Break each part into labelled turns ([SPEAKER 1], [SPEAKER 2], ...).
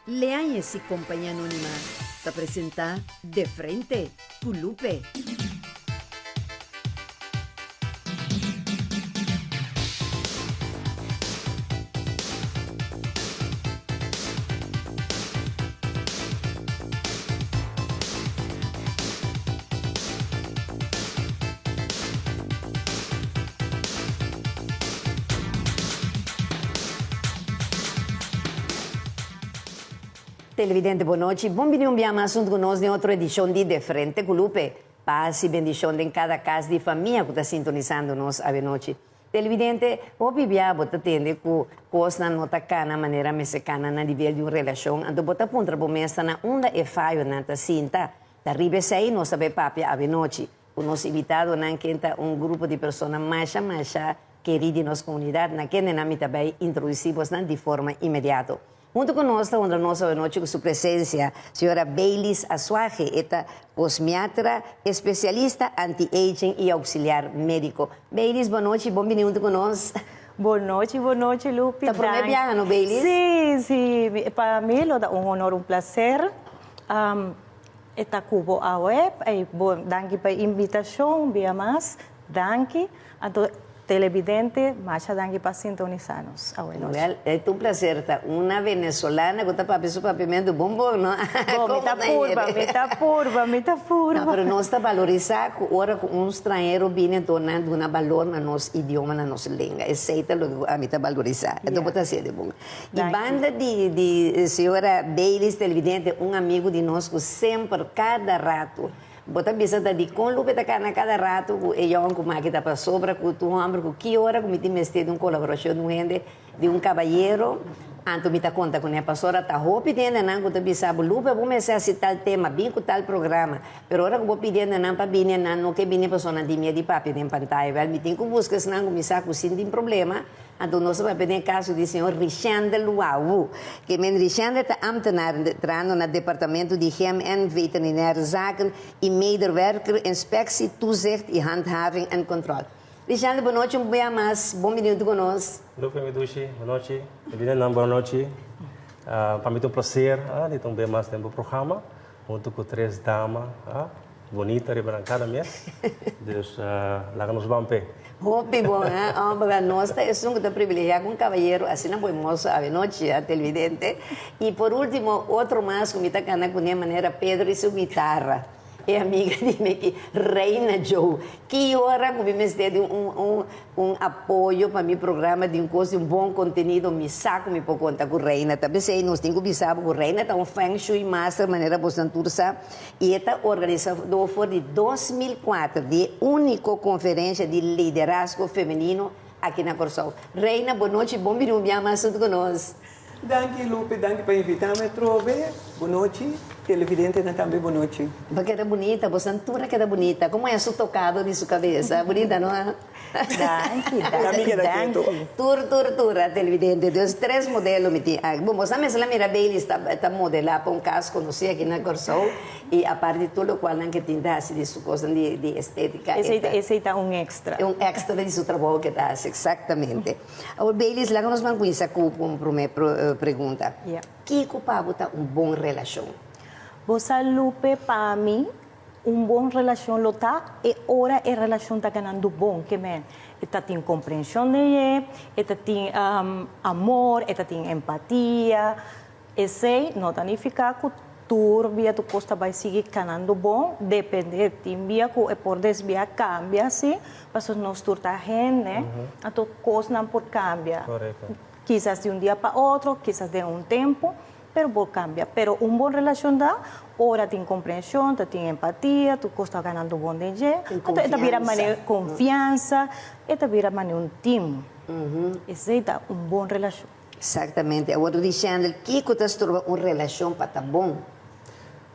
[SPEAKER 1] Leáñez y Compañía Anónima ta presenta De Frente cu Lupe. Televidente bon nochi, bon bini un bia mas hunto cu nos den otro edicion di De Frente cu Lupe. Paz y bendicion den cada cas di famia cu ta sintonisando nos avenochi. Televidente, hopi bia bo ta tende cu cosnan no ta cana manera mester cana na nivel di un relacion, anto bo ta puntra bo mes ta na unda e fayonan ta sinta. Ta riba esey nos ta bay papia avenochi. Ku nos invitadonan ken ta un grupo di persona masha masha kerí di nos komunidat na kendenan mi ta bai introdusí bosnan di forma inmediato. Huntu ku nos ta honra nos awenochi ku su presensia señora Beilis Asuaje, e ta kosmiatra, espesialista anti-aging i auxiliar médiko. Beilis, bonochi, bon bini huntu ku nos.
[SPEAKER 2] Bonochi, bonochi Lupi.
[SPEAKER 1] Ta promé biaha no Beilis?
[SPEAKER 2] Sí, sí, pa mi lo ta un honor, un plaser. E ta ku bo awe ey bo danki pa e invitashon un bia mas danki anto televidente masha danki pa sintonisa nos awe nochi.
[SPEAKER 1] Wel e ta un placer ta una venezolana ku ta papia su papiamentu bon bon no.
[SPEAKER 2] Bo mi ta purba mi ta purba mi ta purba.
[SPEAKER 1] No pero nos ta balorisa ku ora ku un stranhero bini anto nan duna balor na nos idioma na nos lenga esey ta loke ku ami ta balorisa anto bo ta haciendo di bon. I banda di di señora Baileys televidente un amigu di nos ku semper kada ratu bo ta bisa ta dikon Lupe ta kana kada ratu ku e yòn ku maki ta pasobra ku tur hòmber ku ki ora ku mi tin mester di un kolaborashon di un hende di un kabayero anto mi ta konta kuné pasobra ta hopi di hendenan ku ta bisa bo Lupe bo mester hasi tal tema bin ku tal programa pero ora ku bo pidi hendenan pa bini nan no ke bini pasobra nan tin miedu di papia den pantaya wèl mi tin ku buska esnan ku mi sa ku sin tin problema Anto nos a papia den e kaso di señor Richendel Luau. Ke men Richendel ta ambtenaar trahando na departamento di GMN Veterinaire Zaken i Medewerker Inspectie, Toezicht i Handhaving en Controle. Richendel bon nochi un bia mas, bon bini huntu ku nos.
[SPEAKER 3] Lupe mi dushi, bon nochi. Mi bini nan bon nochi. Pa mi ta un placer di ta un bia mas den bo programa huntu ku tres dama. Bonita riba nan kada mes. Dus laga nos ban p'e.
[SPEAKER 1] Hopi bon hè, homber nos ta esun ku ta privilegiá ku un kabayero asina bo hermoso avenochi a televidente. I por ultimo otro mas ku mi ta kana kuné manera Pedro i su guitarra e amiga di mi aki Reina Joe. Ki ora ku mi mester di un un un apoyo pa mi programa di un kos di un bon kontenido mi sa ku mi por konta ku Reina. Ta p'esei nos tin ku bisa bo ku Reina ta un feng shui master manera bosnan tur sa. I e ta organisadó for di 2004 di e úniko konferensha di liderazgo femenino aki na Kòrsou. Reina, bon nochi, bon bini un bia mas huntu ku nos.
[SPEAKER 4] Danki Lupe, danki pa invitá mi atrobe. Bon nochi, televidentenan tambe bon nochi.
[SPEAKER 1] Bo keda bunita, bosan tur a keda bunita. Komo e su tokado di su kabesa? Bunita no?
[SPEAKER 2] Danki, danki, danki.
[SPEAKER 1] Tur, tur, tur a televidente. Dus tres modelo mi tin aki. Bon, boso a mester a mira Baileys ta ta modelá pa un kas konosí aki na Kòrsou i aparte di tur lokual nan ke tin ta hasi di su kosnan di di estétika.
[SPEAKER 2] Esei ta esei ta un èkstra.
[SPEAKER 1] Un èkstra di su trabou ke ta hasi, eksaktamente. Awor Baileys, laga nos ban kuminsá ku un promé pregunta. Kiko pa bo ta un bon relashon?
[SPEAKER 2] Bo sa Lupe, pa mi Un bon relashon lo ta e ora e relashon ta ganando bon, ke men e ta tin komprenshon den e, e ta tin amor, e ta tin empatia. Esei no ta nifiká ku tur bia tur kos ta bai sigui kanando bon, depende, tin bia ku e por desviá, kambia si, pasobra nos tur ta hende, anto kosnan por kambia, kisas di un dia pa otro, kisas den un tempu. Pero por cambia. Pero un bon relacion ta ora tin comprension, ta tin empatia, tur cos ta ganando bon den dje.
[SPEAKER 1] Tin
[SPEAKER 2] Anto e ta bira
[SPEAKER 1] confiansa.
[SPEAKER 2] mane confiansa, e ta bira mane un team. Esey ta un bon relacion.
[SPEAKER 1] Exactamente. Awor Richendel, kico ta stroba un relacion pa ta bon?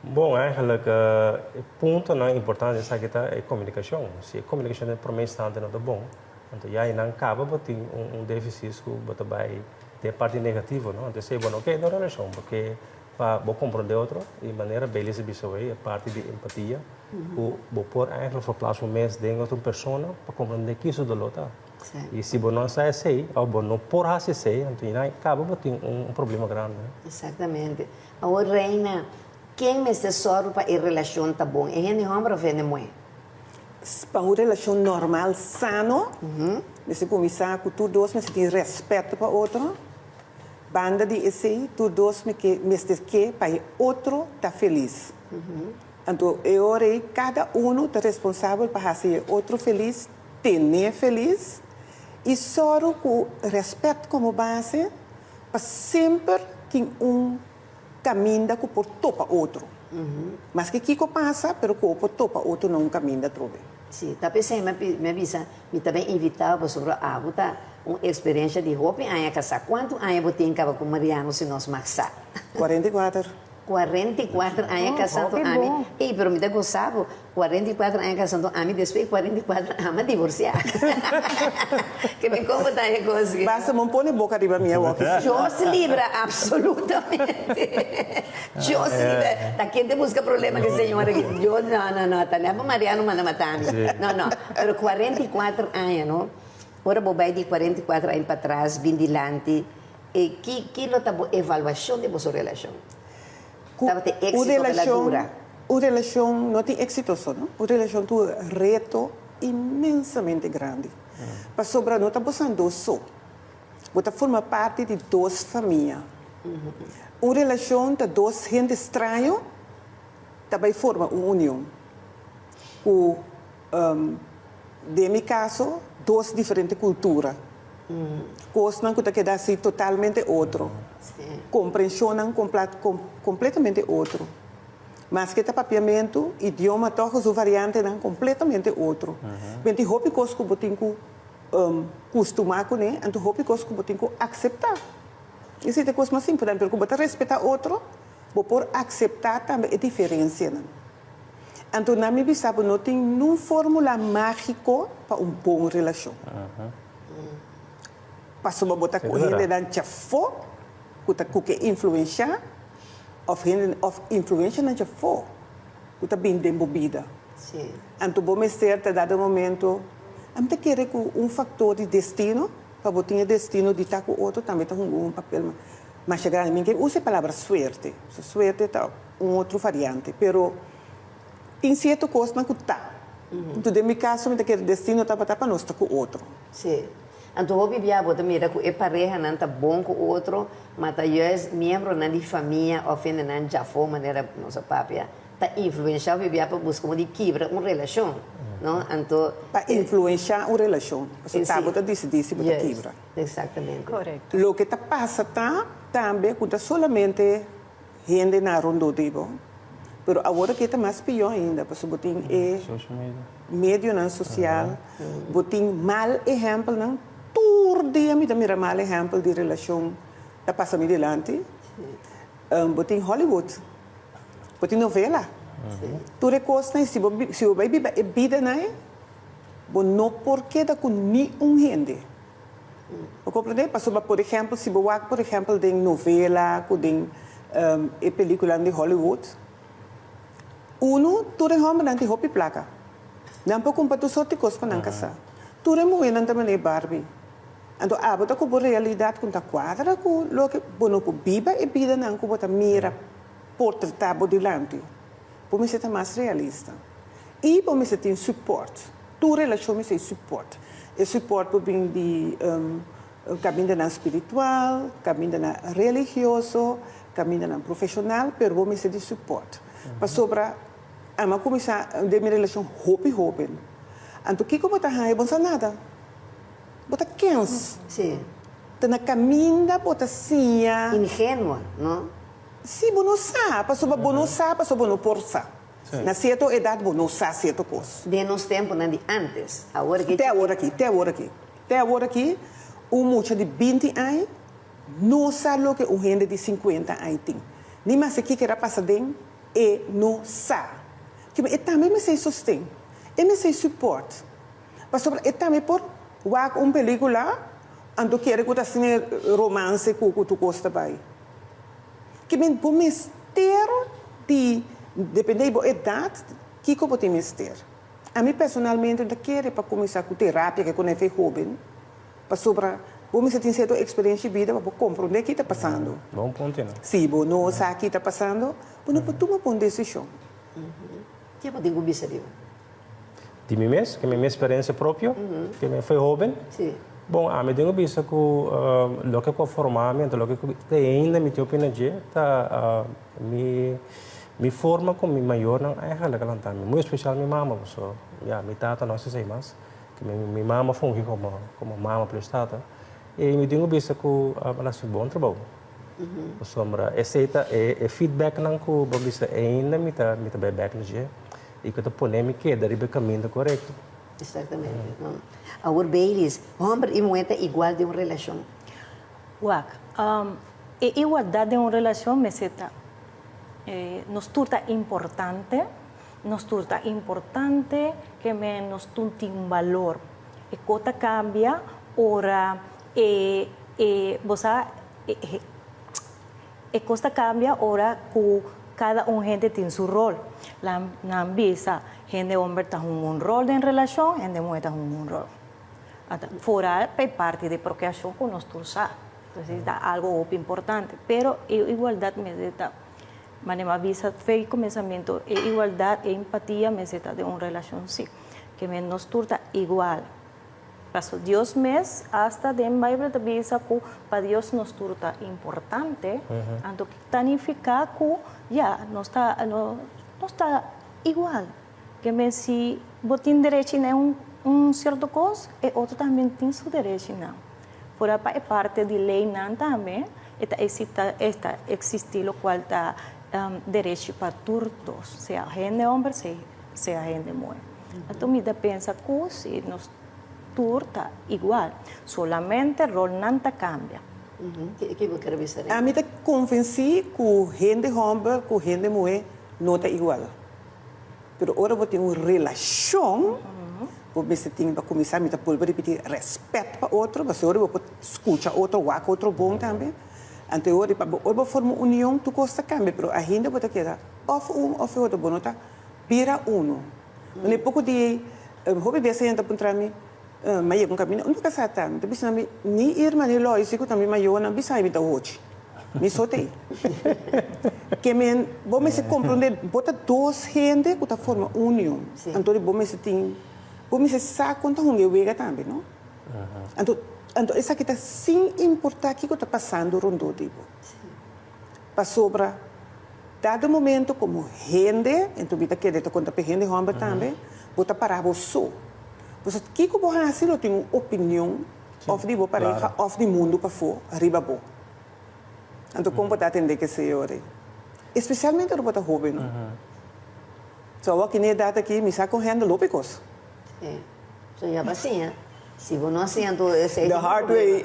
[SPEAKER 3] Bon, eigenlijk e puntonan importante esaki ta e comunicacion. Si e comunicacion den prome instante no ta bon, anto ya eynan caba bo tin un deficit cu bo ta bay Den parti negativo no, anto esei bo no ke den relashon porque pa bo komprondé otro i manera Baileys a bisa awey e parti di empatia ku bo por eigenlijk verplaats bo mes den otro persona pa komprondé ki su doló ta. I si bo no sa esei òf bo no por hasi esei, anto i nan kaba bo tin un problema grandi.
[SPEAKER 1] Exactamente. Awor Reina, ken mester sòru pa e relashon ta bon, e hende hòmber òf hende muhé?
[SPEAKER 4] Pa un relashon normal, sano, mester kuminsá ku tur dos mester tin rèspèt pa otro. Banda di esei, tur dos mester ke pa e otro ta felis. Anto e ora ei kada unu ta responsabel pa hasi e otro felis, ten'é felis i sòru ku rèspèt komo base pa semper tin un kaminda ku por topa otro. Maske kiko pasa, pero ku por topa otro na un kaminda atrobe.
[SPEAKER 1] Sí, ta p'esei mi a bisa, mi ta ben invitá bo pasobra abo ta un eksperensha di hopi aña kasá. Kuantu aña bo tin kaba ku Mariano si nos mag sa?
[SPEAKER 4] 44.
[SPEAKER 1] 44 aña kasá anto ami, ey, pero mi ta gosa bo, 44 aña kasá anto ami despues di 44 aña a divorsiá. Ke mi kon bo ta e kos aki?
[SPEAKER 4] Basta bo pone boka riba mi awor ki si.
[SPEAKER 1] Dios libra, absolutamente. Dios libra. Ta ken ta buska problema ku e señora aki? Dios, no, no, no, ta nèt bo Mariano manda mata mi. No, no, pero 44 aña, no? Ora bo bai di 44 aña patras bin dilanti, e ki ki lo ta bo evaluashon di boso relashon?
[SPEAKER 4] Ku
[SPEAKER 1] Tabata
[SPEAKER 4] un
[SPEAKER 1] éksito ku el a
[SPEAKER 4] relashon,
[SPEAKER 1] dura?
[SPEAKER 4] un relashon no tin éksito so, no? Un relashon tin un reto inmensamente grandi. Pasobra no ta bosan dos so. Bo ta forma parti di dos famia. Un relashon ta dos hende straño ta bai forma un union. Ku, den mi kaso, dos diferente kultura. Kosnan ku ta keda hasi totalmente otro. Komprenshonnan kompletamente otro. Maske ta papiamentu, idioma tòg su variantenan kompletamente otro. Benti hopi kos ku bo tin ku kustumá kuné, anto hopi kos ku bo tin ku akseptá. Esei ta e kos mas importante, pero ku bo ta respetá otro, bo por akseptá tambe e diferensianan. Anto na mi bisa bo no tin nun fórmula mágiko pa un bon relashon. Pasobra bo ta ku hendenan djafó ku ta ku ke influenshá òf hende òf influenshanan djafó ku ta bin den bo bida. Anto bo mester ta dado momento, ami ta kere ku un faktor di destino, pa bo tin e destino di ta ku otro tambe ta hunga un papel masha grandi. Mi ke usa e palabra suerte, pasobra suerte ta un otro variante, pero tin cierto cosnan cu ta. Anto den mi caso mi ta kere destino tabata pa nos ta cu otro.
[SPEAKER 1] Sí. Anto hopi bia bo ta mira cu e parehanan ta bon cu otro, ma ta juist miembronan di famia of hendenan djafó manera nos a papia, ta influencia hopi bia pa busca modo di kibra un relacion, no? Anto.
[SPEAKER 4] Pa influencia un relacion, pasobra ta bo ta dicidi si bo ta kibra.
[SPEAKER 1] Exactamente.
[SPEAKER 2] Correcto.
[SPEAKER 4] Loke ta pasa ta tambe cu ta solamente hende na rondó di bo. Pero awor aki ta mas pió ainda, pasobra bo tin e medionan sosial, bo tin mal ehèmpelnan. Tur dia mi ta mira mal ehèmpel di relashon ta pasa mi dilanti. Bo tin Hollywood, bo tin novela. Tur e kosnan, si bo si bo bai biba e bidanan ei, bo no por keda ku niun hende. Bo comprende? Pasobra, por ehempel, si bo wak, por ehempel, den novela cu den e peliculanan di Hollywood, uno, tur e hombernan tin hopi placa. Nan por cumpra tur soort di cos pa nan casa. Tur e muhernan ta manera Barbie. Anto abo ta cu bo realidad cu ta cuadra cu loke bo no por biba e bidanan cu bo ta mira portreta bo dilanti. Bo mester ta mas realista. Y bo mester tin support. Tur relashon mester e support. E support por bin di kamindanan spiritual, kamindanan religioso, kamindanan profeshonal, pero bo mester di support. Pasobra ami a kuminsá den mi relashon hopi hoben. Anto kiko bo ta haña? Bo no sa nada. Bo ta kens. Ta na kaminda bo ta siña.
[SPEAKER 1] Ingenua, no?
[SPEAKER 4] Sí, bo no sa, pasobra bo no sa pasobra bo no por sa. Na sierto edat bo no sa sierto kos.
[SPEAKER 1] Den nos tempunan di ántes, awor aki.
[SPEAKER 4] Te awor aki, te awor aki. Te awor aki, un mucha di binti aña no sa loke un hende di sinkuenta aña tin. Ni maske kiko era pasa den, e no sa. Kiba e tambe mester sosten, e mester support. Pasobra e tambe por wak un pelikula, anto kere ku ta asina romance ku tur kos ta bai. Ke men bo mester di depende di bo edat kiko bo tin mester. Ami personalmente no ta kere pa kuminsá ku terapia ke ku nefe hoben. Pasobra bo mester tin sierto eksperensia di bida pa bo komprondé ki ta pasando.
[SPEAKER 3] Bon punto, no?
[SPEAKER 4] Si bo no sa ki ta pasando, bo no por tuma bon desishon.
[SPEAKER 1] Ke bo tin ku bisa di bo?
[SPEAKER 3] Di mi mes, ke mi mi eksperensia propio, ke mi foi hoben.
[SPEAKER 1] Si.
[SPEAKER 3] Bon, ami tin ku bisa ku loke ku a forma mi, anto loke ku te ainda mi tin opina dje, ta mi mi forma ku mi mayornan eigenlijk a lanta mi, muy espesial mi mama, pasobra ya mi tata no a hasi esei mas. Mi mama fungi komo komo mama plus tata i mi tin ku bisa ku a hasi un bon trabou. Pasobra esei ta e e feedbacknan ku bo bisa ainda mi ta mi ta bai bek na dje i ku ta pone mi keda riba e kaminda korekto.
[SPEAKER 1] Exactamente. Awor Baileys, homber i muher ta igual den un relashon?
[SPEAKER 2] Wak, e igualdat den un relashon mester ta, nos tur ta importante. Nos tur ta importante, ke men nos tur tin un balor. E ko ta kambia ora e e bo sa e e kos ta kambia ora ku kada un hende tin su rol. Lan nan bisa hende homber ta hunga un rol den relashon, hende muher ta hunga un rol. Ata fora pa e parti di prokreashon ku nos tur sa. Entonces ta algo hopi importante, pero e igualdat mester ta. Manera mi a bisa fe kuminsamentu, e igualdat, e empatia mester ta den un relashon si. Ke men nos tur ta igual. Paso Dios mes asta den Bijbel ta bisa ku pa Dios nos tur ta importante, anto ta nifiká ku ya nos ta nos ta igual. Ke men si bo tin derechi na un sierto kos, e otro tambe tin su derechi na. Por pa e parte di leynan tambe e ta e ta existi locual ta derechi pa tur dos, sea hende homber sea hende muhe. Anto mi ta pensa cu si nos tur ta igual, solamente rolnan ta cambia.
[SPEAKER 1] Ki bo ker bisa den?
[SPEAKER 4] Ami ta convenci cu hende homber cu hende muhe no ta igual. Pero ora bo tin un relashon, bo mester tin pa kuminsá, mi ta bolbe ripití, rèspèt pa otro, pasobra ora bo por skucha otro, wak otro bon tambe. Anto e ora pa ora bo forma un union tur kos ta kambia, pero ainda bo ta keda òf un òf e otro, bo no ta bira uno. Manera e poko di hopi bes hende ta puntra mi, Mi a yega un kaminda, unda ka sa ta? Mi ta bisa mi, ni Irma ni Loisi ku ta mi mayornan bisa mi ta hochi. Mi so ta ei. Ke men, bo mester komprondé, bo ta dos hende ku ta forma un union. Anto di bo mester tin, bo mester sa kon ta hunga e wega tambe, no? Anto, anto esaki ta sin importá kiko ta pasando rondó di bo. Pasobra dado momento komo hende, enton mi ta kere ta konta pa e hende hòmber tambe, bo ta pará bo so. Pasobra kiko bo hasi lo tin un opinion òf di bo pareha òf di mundu pafó riba bo. Anto kon bo ta atendé ku esei ora ei? Espesialmente ora bo ta hóben, no? So awor ki na e edat aki mi sa kon hèndel hopi kos.
[SPEAKER 1] Sí. So ya bo a siña. Si bo no a siña anto esei
[SPEAKER 4] The hard way.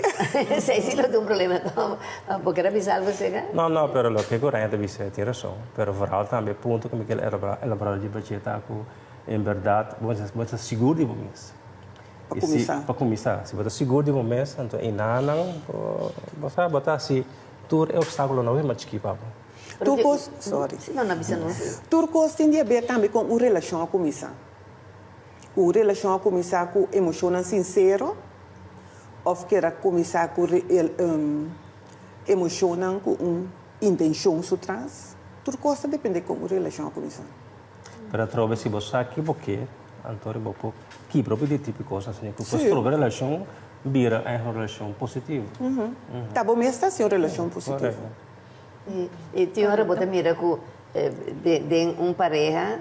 [SPEAKER 1] Esei si lo ta un problema. Bo ker a bisa algo aserka?
[SPEAKER 3] No, no, pero loke ku Ryan ta bisa tin rason. Pero vooral tambe e punto ku mi ker elaborá riba dje ta ku en bèrdat bo mester bo ta sigur di bo mes.
[SPEAKER 4] Pa kuminsá.
[SPEAKER 3] Pa kuminsá. Si bo ta sigur di bo mes anto einanan bo bo sa bo ta hasi tur e opstákulonan hopi mas chikí pa bo.
[SPEAKER 4] Tur kos, sorry.
[SPEAKER 1] Si no, no bisa nos.
[SPEAKER 4] Tur kos tin di haber tambe kon un relashon a kuminsá. Ku un relashon a kuminsá ku emoshonnan sinsero òf ker a kuminsá ku emoshonnan ku un intenshon su tras. Tur kos ta dependé kon un relashon a kuminsá.
[SPEAKER 3] Pero atrobe si bo sa ki bo ke, anto bo por kibra hopi di tipo kos asina ku por stroba e relashon bira un relashon positivo.
[SPEAKER 4] Ta bo mes ta hasi un relashon positivo.
[SPEAKER 1] I tin ora bo ta mira ku den un pareha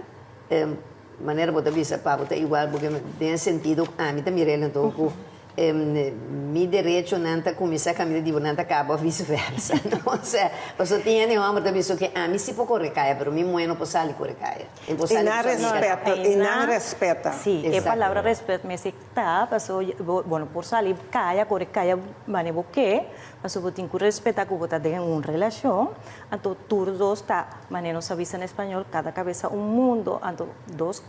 [SPEAKER 1] Manera bo ta bisa pa bo ta igual porque den e sentido ami ta mira el anto cu mi derechonan ta cuminsa caminda di bo nan ta caba of vice versa no osea pasobra tin hende homber ta bisa oke ami si por core caya pero mi muhe no por sali core caya e por
[SPEAKER 4] sali cu su amiga. E nan respeta.
[SPEAKER 2] Si e palabra respet mester ta paso bo no por sali caya core caya manera bo ke paso bo tin cu respeta cu bo ta den un relacion Anto tur dos ta, manera nos a bisa na español, cada cabeza un mundo. Anto dos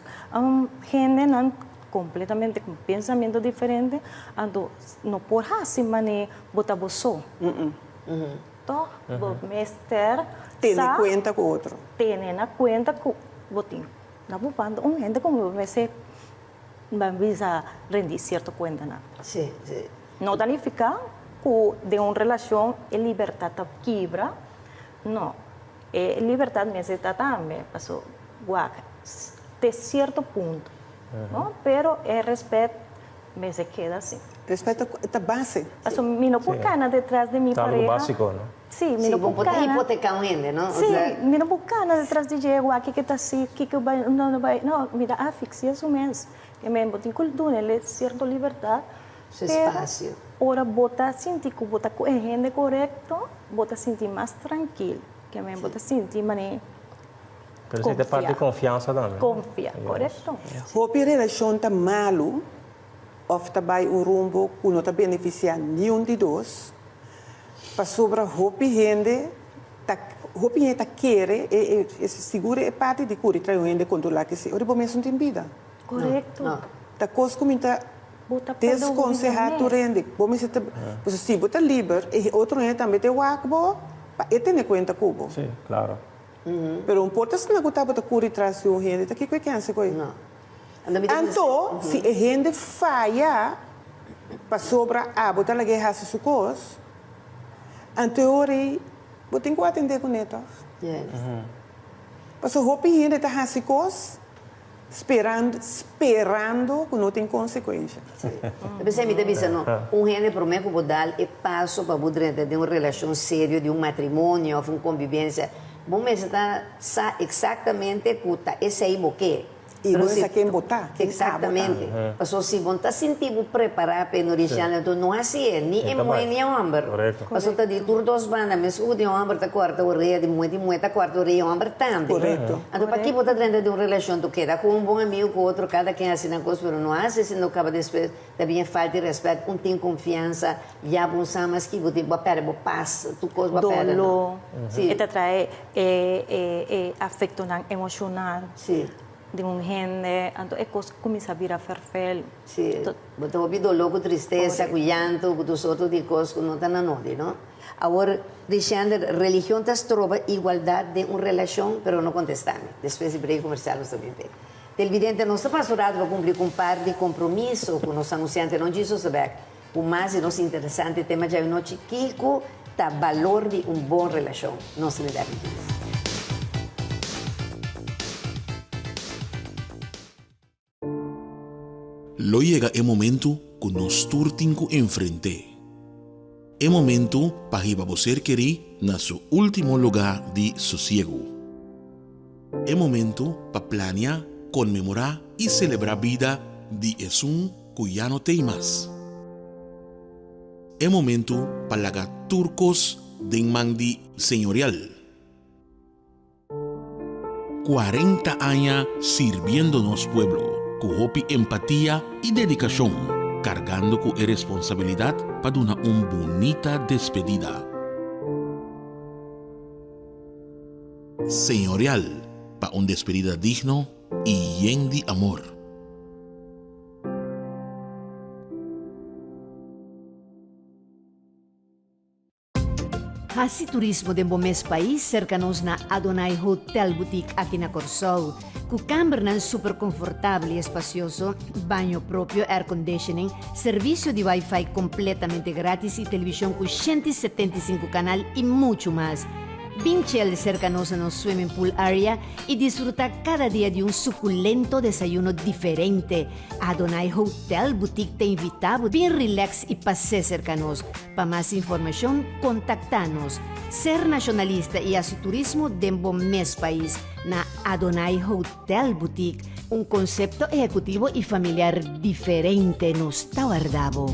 [SPEAKER 2] hendenan completamente cu pensamiento diferente, anto no por haci mane bo ta bo so. Toch bo mester
[SPEAKER 4] Tene sa cuenta cu otro.
[SPEAKER 2] Tene na cuenta cu bo tin na bo banda un hende cu bo mester, ban bisa, rindi cierto cuentanan.
[SPEAKER 1] Sí, sí.
[SPEAKER 2] No ta nifiká ku den un relashon e libertat ta kibra, no. E libertat mester ta tambe, paso wak te sierto punto, no? Pero e respet mester keda si.
[SPEAKER 4] Respet ta base.
[SPEAKER 2] Paso mi no por kana detras di mi
[SPEAKER 3] Ta algo
[SPEAKER 2] pareha.
[SPEAKER 3] básiko, no?
[SPEAKER 2] Sí, mi no por
[SPEAKER 1] bo por
[SPEAKER 2] kana.
[SPEAKER 1] hipoteká un hende, no?
[SPEAKER 2] Sí, mi no por kana detras di dje, wak kiko ta hasi, kiko bai, no no bai, no, mi ta asfixia su mes. E men bo tin ku dun'e sierto libertat.
[SPEAKER 1] Su espacio.
[SPEAKER 2] Pero ora bo ta sinti ku bo ta ku e hende korekto, bo ta sinti mas trankil. Ke men bo ta sinti manera
[SPEAKER 3] Pero esei ta parti di konfiansa tambe.
[SPEAKER 2] Konfia, korekto.
[SPEAKER 4] Hopi relashon ta malu òf ta bai un rumbo ku no ta benefisiá niun di dos, pasobra hopi hende ta hopi hende ta kere e e sigur e parti di kuri trae un hende kontrolá ke si ora bo mes no tin bida.
[SPEAKER 2] Korekto.
[SPEAKER 4] Ta kos ku mi ta
[SPEAKER 2] Bo ta perde un bida
[SPEAKER 4] Deskonsehá tur
[SPEAKER 2] mes.
[SPEAKER 4] hende. Bo mester ta, pasobra si bo ta liber, e otro hende tambe ta wak bo pa e tene kuenta ku bo.
[SPEAKER 3] Sí, klaro.
[SPEAKER 4] Pero un por ta asina ku tabata kuri tras di un hende, ta kiko e kense ku e?
[SPEAKER 1] No. Anto mi ta pensa.
[SPEAKER 4] Anto, si e hende faya pasobra abo ta lag'é hasi su kos, anto e ora ei bo tin ku atendé kuné tòg?
[SPEAKER 1] Yes.
[SPEAKER 4] Pasobra hopi hende ta hasi kos Sperando, sperando ku no tin konsekuensha.
[SPEAKER 1] Sí. Ta p'esei mi ta bisa no, un hende promé ku bo dal e paso pa bo drenta den un relashon serio di un matrimonio òf un kombibensia, bo mester ta sa eksaktamente ku ta esei bo ke.
[SPEAKER 4] I bo mester sa ken bo ta, ken abo ta.
[SPEAKER 1] Eksaktamente. Pasobra si bo no ta sinti bo prepará pa e norishal, anto no hasi e, ni e muhé ni e hòmber. Pasobra ta di tur dos banda, meskos ku di hòmber ta kòrta orea di muhé, di muhé ta kòrta orea di hòmber tambe. Anto paki bo ta drenta den un relashon tu keda ku un bon amigu ku otro, kada ken hasi nan kos, pero no hasi si no kaba despues ta bin e falta di rèspèt, un tin konfiansa, ya bo un sa mas ki bo tin, bo a pèrdè bo pas, tur kos bo a pèrdè.
[SPEAKER 2] Doló, e ta trae e afektonan emoshonal. Di un hende, anto e kos kuminsá bira ferfel.
[SPEAKER 1] Sí, bo ta hopi doló ku tristesa, ku llanto, ku tur sorto di kos ku no ta na nodi, no? Awor, Rishander, religion ta stroba igualdat den un relashon? Pero no kontestá mi. Despues di break komersial nos ta bin p'e. Televidente, nos ta pasa un rato pa kumpli ku un par di kompromiso ku nos anunsiante no djis nos ta bèk ku mas di nos interesante tema djawe nochi, Kiko ta balor di un bon relashon? Nos ta bini bèk un dia.
[SPEAKER 5] Lo yega e momentu ku nos tur tin ku enfrent'é. E momentu pa hiba bo ser kerí na su último lugá di sosiegu. E momentu pa plania, konmemorá i selebrá bida di esun ku ya no t'ei mas. E momentu pa laga tur kos den man di Señorial. 40 aña sirbiendo nos pueblo ku hopi empatia i dedikashon, kargando ku e responsabilidat pa duna un bunita despedida. Señorial pa un despedida digno i yen di amor.
[SPEAKER 1] Hasi turismo den bo mes pais serka nos na Adonai Hotel Boutique aki na Kòrsou. Ku kambernan super konfortabel i espasioso, baño propio, air conditioning, servisio di wifi kompletamente gratis i televishon ku 175 kanal i muchu mas. Bin chel serka nos na nos swimming pool area i disfrutá kada dia di un sukulento desayuno diferente. Adonai Hotel Boutique ta invitá bo bin relax i pas'é serka nos. Pa mas informashon kontaktá nos. Ser nashonalista i hasi turismo den bo mes pais na Adonai Hotel Boutique, un konsepto ehekutivo i familiar diferente nos ta warda bo.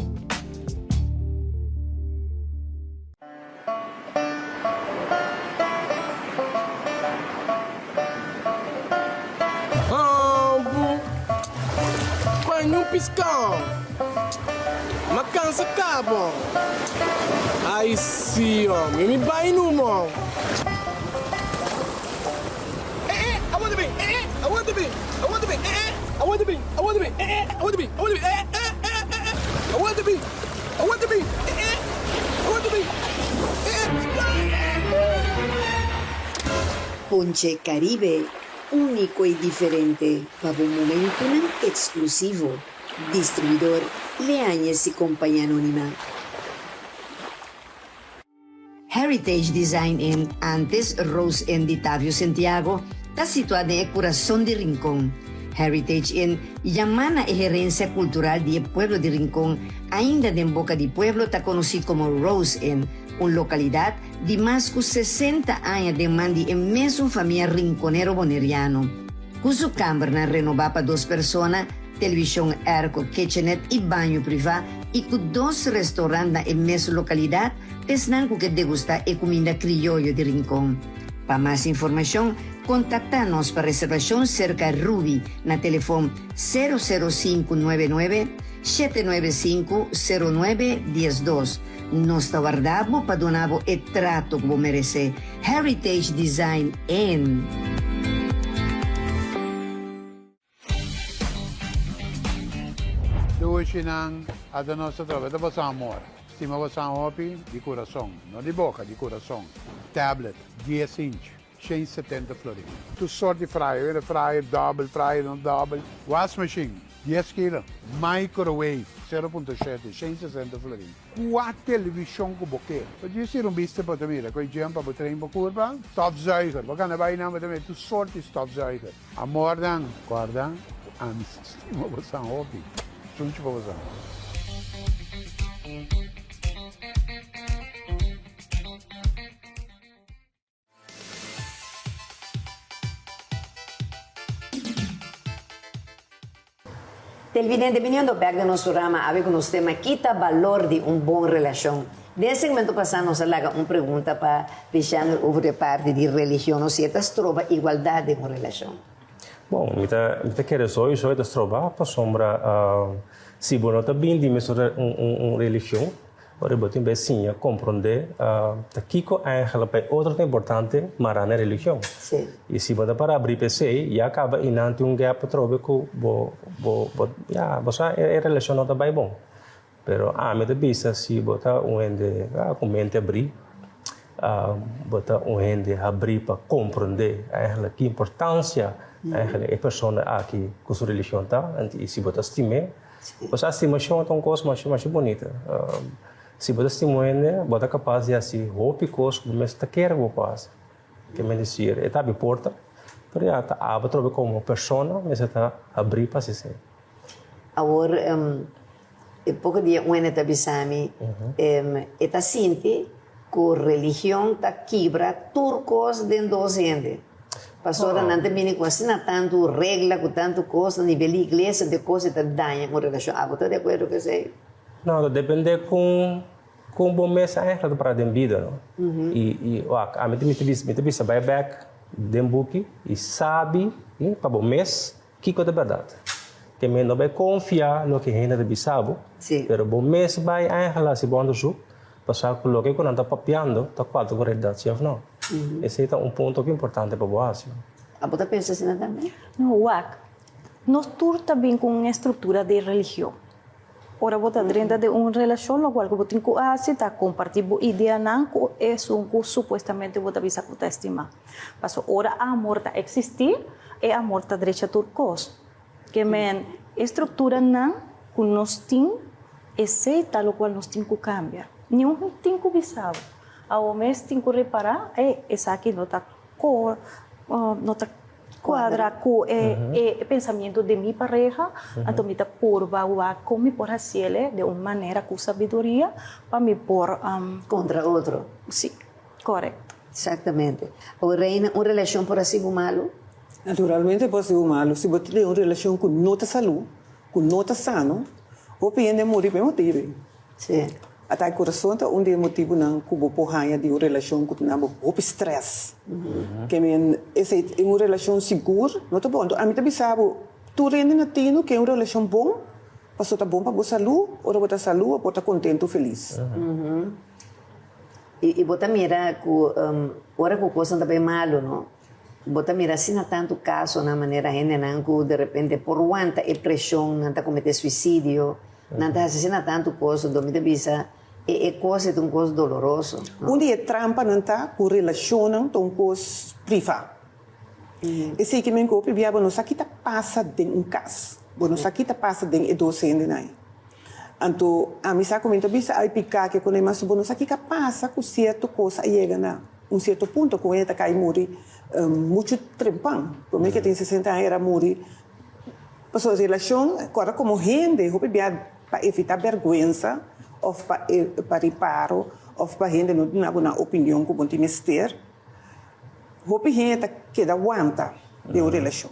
[SPEAKER 6] Ambu pa niun piskau Ma kansa kaba Ai si omi mi bai numa Eh eh awor ta bin eh eh awor ta bin awor ta bin eh eh awor ta bin awor ta bin eh eh awor ta bin awor ta bin eh eh eh eh eh eh awor ta bin awor ta bin eh eh awor ta bin eh eh.
[SPEAKER 1] Ponche Caribe, úniko i diferente pa bo momentunan eksklusivo. Distribuidor Leañez y Compañía Anónima. Heritage Design Inn, antes Rose Inn di Tavio Sentiago, ta situá den e kurason di Rincon. Heritage Inn, yamá na e herensia kultural di e pueblo di Rincon, ainda den boka di pueblo ta konosí komo Rose Inn, un lokalidat di mas ku 60 aña den man di e mesun famia rinkonero boneriano. Ku su kambernan renobá pa dos persona, televishon airco, kitchenette i baño privá i ku dos restaurant na e mesun lokalidat, Esnan ku ke degustá e kuminda krioyo di Rincon. Pa mas informashon, kontaktá nos pa reservashon serka Ruby na telefon sero sero sinku nuebe nuebe, shete nuebe sinku, sero nuebe diesdos. Nos ta warda bo pa duna bo e trato ku bo meresé. Heritage Design Inn.
[SPEAKER 7] Dushi nan ata nos ta trobe ta boso amor. Stima boso hopi di kurason, no di boka, di kurason. Tablet, dies inch, shen setenta florin. Tur sort di fryer, wende fryer dòbel, fryer no dòbel. Was machine, dies kilo. Microwave, sero punto shete, shen sesenta florin. Kua televishon ku bo ke? Bo djis tira un bista pa bo ta mira ku e gym pa bo train bo kurpa. Stofzuiger, bo gana bai nan bo ta mira tur sort di stofzuiger. Amornan, kòrda ku ami stima bosan hopi. Sunchi pa bosan.
[SPEAKER 1] Televidente, biniendo bek den nos programa awe ku nos tema Kita balor di un bon relashon? Den e segmento pasá nos a laga un pregunta pa Lishandro over e parti di religion o si e ta stroba igualdat den un relashon.
[SPEAKER 3] Bon, mi ta mi ta kere sowiso e ta stroba pasobra si bo no ta bin di mesun un religion ora bo tin bay siña comprende ta kico eigenlijk pa e otro ta importante mara na e religion. Y si bo ta para abri pa esey ya caba y nan tin un gap atrobe cu bo bo bo ya bo sa e relacion no ta bay bon. Pero ami ta bisa si bo ta un hende cu mente abri, bo ta un hende habri pa comprende eigenlijk ki importancia eigenlijk e persona aki cu su religion ta y si bo ta stim'e, pasobra stimacion ta un cos masha masha bunita. Si bo ta stima un hende bo ta capaz di haci hopi cos cu bo mes ta kere cu bo por haci. Ke men desir e ta habri porta, pero ya ta abo atrobe como persona mester ta habri pa haci esey.
[SPEAKER 1] Awor e poko dia un hende ta bisa mi, e ta sinti ku religion ta kibra tur kos den dos hende. Pasobra nan ta bini ku asina tantu regla, ku tantu kos na nivel di iglesia, de kos e ta daña un relashon. Abo ta di akuerdo ku esei?
[SPEAKER 3] No, ta depende kon kon bo mes eigenlijk ta para den bida, no? I i wak, ami ta mi ta bisa mi ta bisa bai bek den buki i sabi pa bo mes Kiko ta bèrdat? Ke men no bai konfia loke hende ta bisa bo, pero bo mes bai eigenlijk hasi bo onderzoek pa sa ku loke ku nan ta papiando ta kuadra ku realidat si òf no. Esei ta un punto hopi importante pa bo hasi.
[SPEAKER 1] Abo ta pensa asina tambe?
[SPEAKER 2] No, wak. Nos tur ta bin ku un estruktura di religion. Ora bo ta drenta den un relashon, lokual ku bo tin ku hasi ta kompartí bo ideanan ku esun ku supuestamente bo ta bisa ku ta estimá. Pasobra ora amor ta eksistí, e amor ta drecha tur kos. Ke men, e strukturanan ku nos tin, esei ta lokual nos tin ku kambia. Niun tin ku bisa bo. Awor mes tin ku repará, ey, esaki no ta Ko no ta kuadra ku e pensamiento di mi pareha, anto mi ta purba wak kon mi por hasiel den un manera ku sabiduria pa mi por.
[SPEAKER 1] Kontra otro.
[SPEAKER 2] Si, korekto.
[SPEAKER 1] Exactamente. Awor Reina, un relashon por hasi bo malu?
[SPEAKER 4] Naturalmente por hasi bo malu. Si bo ta den un relashon ku no ta salú, ku no ta sano, hopi hende a muri pa e motibu.
[SPEAKER 1] Sí.
[SPEAKER 4] Ata e kurason ta un di e motibunan ku bo por haña di un relashon ku ta na bo hopi strès. Ke men esei ta un relashon sigur no ta bon. Anto ami ta bisa bo tur hende na tinu ke un relashon bon pasobra ta bon pa bo salú. Ora bo ta salú bo por ta kontentu felis.
[SPEAKER 1] I bo ta mira ku ora ku kosnan ta bai malu no bo ta mira asina tantu kasonan manera hendenan ku derepente por wanta e preshon nan ta kometé suisidio. Nan ta hasi asina tantu kos, anto mi ta bisa, e e kos e ta un kos doloroso.
[SPEAKER 4] Un di e trampanan ta ku relashonnan ta un kos privá. Esei ke men ku hopi bia bo no sa ki ta pasa den un kas. Bo no sa ki ta pasa den e dos hendenan ei. Anto ami sa ku mi ta bisa ai piká ke kuné mas bo no sa kiko a pasa ku sierto kos a yega na un sierto punto ku hende ta kai muri muchu trempan. Promé ke tin sesenta aña era muri pasobra relashon kòrda komo hende hopi bia pa evitá bèrgwensa òf pa pa riparo òf pa hende no duna bo nan opinion ku bo tin mester hopi hende ta keda wanta den un relashon.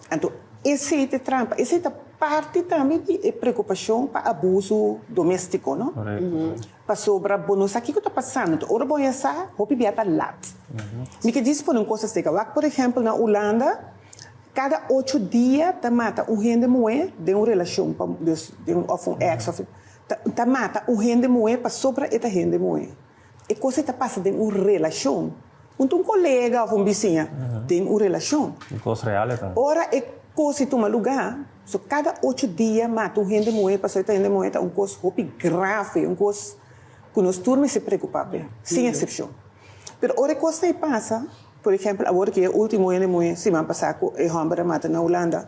[SPEAKER 4] Anto esei ta e trampa, esei ta parti tambe di e preokupashon pa abuso doméstiko, no? Pasobra bo no sa kiko ta pasando, anto ora bo ya sa, hopi bia ta lat. Mi ke djis pone un kos aseka, wak por ehèmpel na Hulanda, kada ocho dia ta mata un hende muhé den un relashon, pa dus den un òf un èks òf ta mata un hende muhé pasobra e ta hende muhé. E kos ei ta pasa den un relashon. Huntu un kolega òf un bisiña, den un relashon.
[SPEAKER 3] Un kos real e ta.
[SPEAKER 4] Ora e kos ei tuma lugá, so kada ocho dia mata un hende muhé pasobra e ta hende muhé ta un kos hopi grave, un kos ku nos tur mester preokupá p'e, sin eksepshon. Pero ora e kosnan ei pasa, por ehèmpel awor ku e último hende muhé siman pasá ku e hòmber a mata na Hulanda,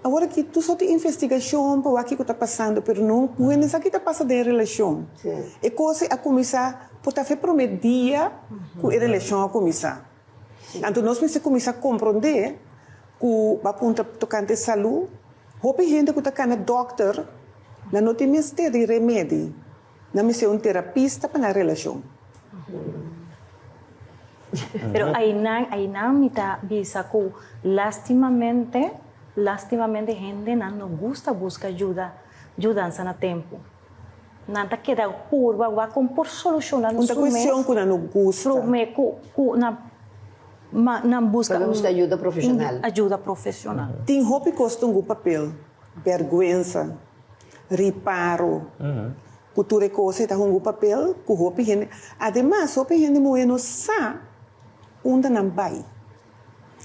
[SPEAKER 4] Awor aki tur sort di investigashon pa wak kiko ta pasando pero no un hende sa ki ta pasa den e relashon. E kos ei a kuminsá por ta fe promé dia ku e relashon a kuminsá. Anto nos mester kuminsá komprondé ku bo a puntra tokante salú, hopi hende ku ta kana dòkter nan no tin mester di remedi, nan mester un terapista pa nan relashon.
[SPEAKER 2] Pero einan, einan mi ta bisa ku lastimamente, lastimamente hendenan no gusta buska yuda, yudansa na tempu. Nan ta keda purba wak kon por solushona
[SPEAKER 4] Un ta
[SPEAKER 2] su mes
[SPEAKER 4] kuestion ku nan no gusta.
[SPEAKER 2] prome ku ku nan ma nan buska
[SPEAKER 1] Nan
[SPEAKER 2] un
[SPEAKER 1] buska ayuda profeshonal.
[SPEAKER 2] un ayuda profeshonal.
[SPEAKER 4] Tin hopi kos ta un papel, bèrgwensa, riparo. Ku tur e kos ei ta hunga un papel ku hopi hende. Ademas, hopi hende muhé no sa unda nan bai.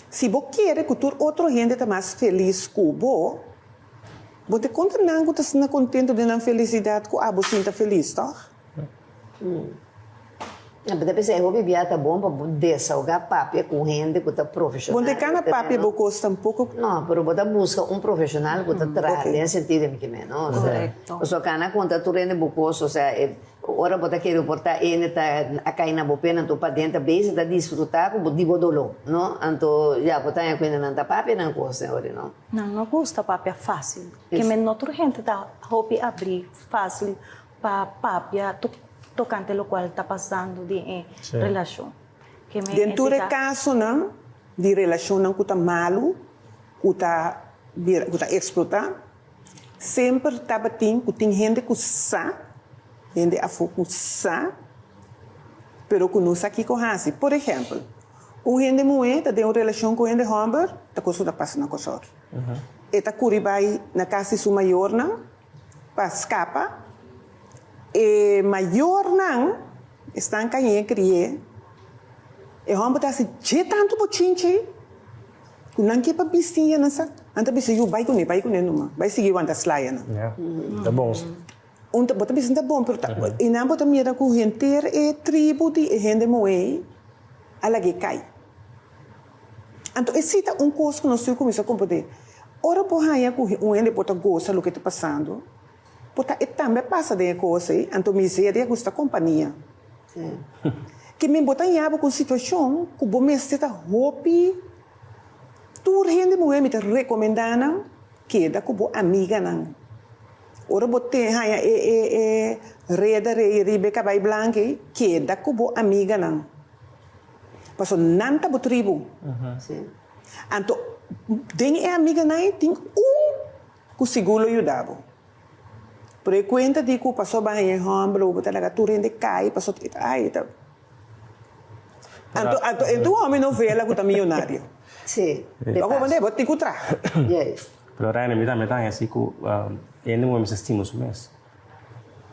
[SPEAKER 4] Si bo kere ku tur otro hende ta mas felis ku bo, bo ta konta nan ku ta asina kontentu den nan felisidat ku abo sinta felis, tòg?
[SPEAKER 1] Bo ta pensa e hopi bia ta bon pa bo desahoga papia ku un hende ku ta profeshonal.
[SPEAKER 4] Bo no ta kana papia bo kos tampoko.
[SPEAKER 1] No, pero bo ta buska un profeshonal ku ta traha den e sentido mi ke men, no? Osea, pasobra kana konta tur hende bo kos, osea, e ora bo ta kere por ta hende ta a kai na bo pena anto paden ta bezig ta disfruta ku bo di bo doló, no? Anto ya bo ta haña ku hendenan ta papia nan kos den ora, no?
[SPEAKER 2] Nan no gusta papia fásil. Ke men no tur hende ta hopi abrí fásil Pa papia tokante lokual ta pasando den e relashon. Ke men
[SPEAKER 4] Den tur e
[SPEAKER 2] esei ta.
[SPEAKER 4] kasonan di relashonnan ku ta malu, ku ta bira, ku ta eksplotá, semper tabatin ku tin hende ku sa, hende afó ku sa, pero ku no sa kiko hasi. Por ehèmpel, un hende muhé ta den un relashon ku un hende hòmber, ta kos ku ta pasa na Kòrsou. E ta kuri bai na kas di su mayornan. Pa skapa, e mayornan esnan kañ'é kri'é, e hòmber ta hasi dje tantu bochinchi ku nan ke pa bistiña nan sa, nan ta bisa yu bai kuné, bai kuné numa, bai sigui wanta slaya nan.
[SPEAKER 3] Ya, ta bon.
[SPEAKER 4] Un ta, bo ta bisa ta bon, pero ta, i nan bo ta mira ku henter e tribu di e hende muhé a lag'é kai. Anto esei ta un kos ku nos tur kuminsá komprendé. Ora bo haña ku un hende por ta gosa loke ta pasando, por ta e tambe a pasa den e kos ei, anto miseria gusta kompania. Ke men bo ta haña bo ku un situashon ku bo mester ta hopi. Tur hende muhé mi ta rekomendá nan keda ku bo amiganan. Ora bo te haña e e e reda rei riba e kabai blanku ei, keda ku bo amiganan. Pasobra nan ta bo tribu. Anto den e amiganan ei tin un ku sigur lo yuda bo. Pero e kuenta di ku pasobra bo haña e hòmber lo bo ta laga tur hende kai pasobra ai ta. Anto anto e tur hòmber novela ku ta miyonario. Bo comprende? Bo tin ku traha.
[SPEAKER 3] Pero Reina mi tambe ta haña si ku hende muhé mester stima su mes.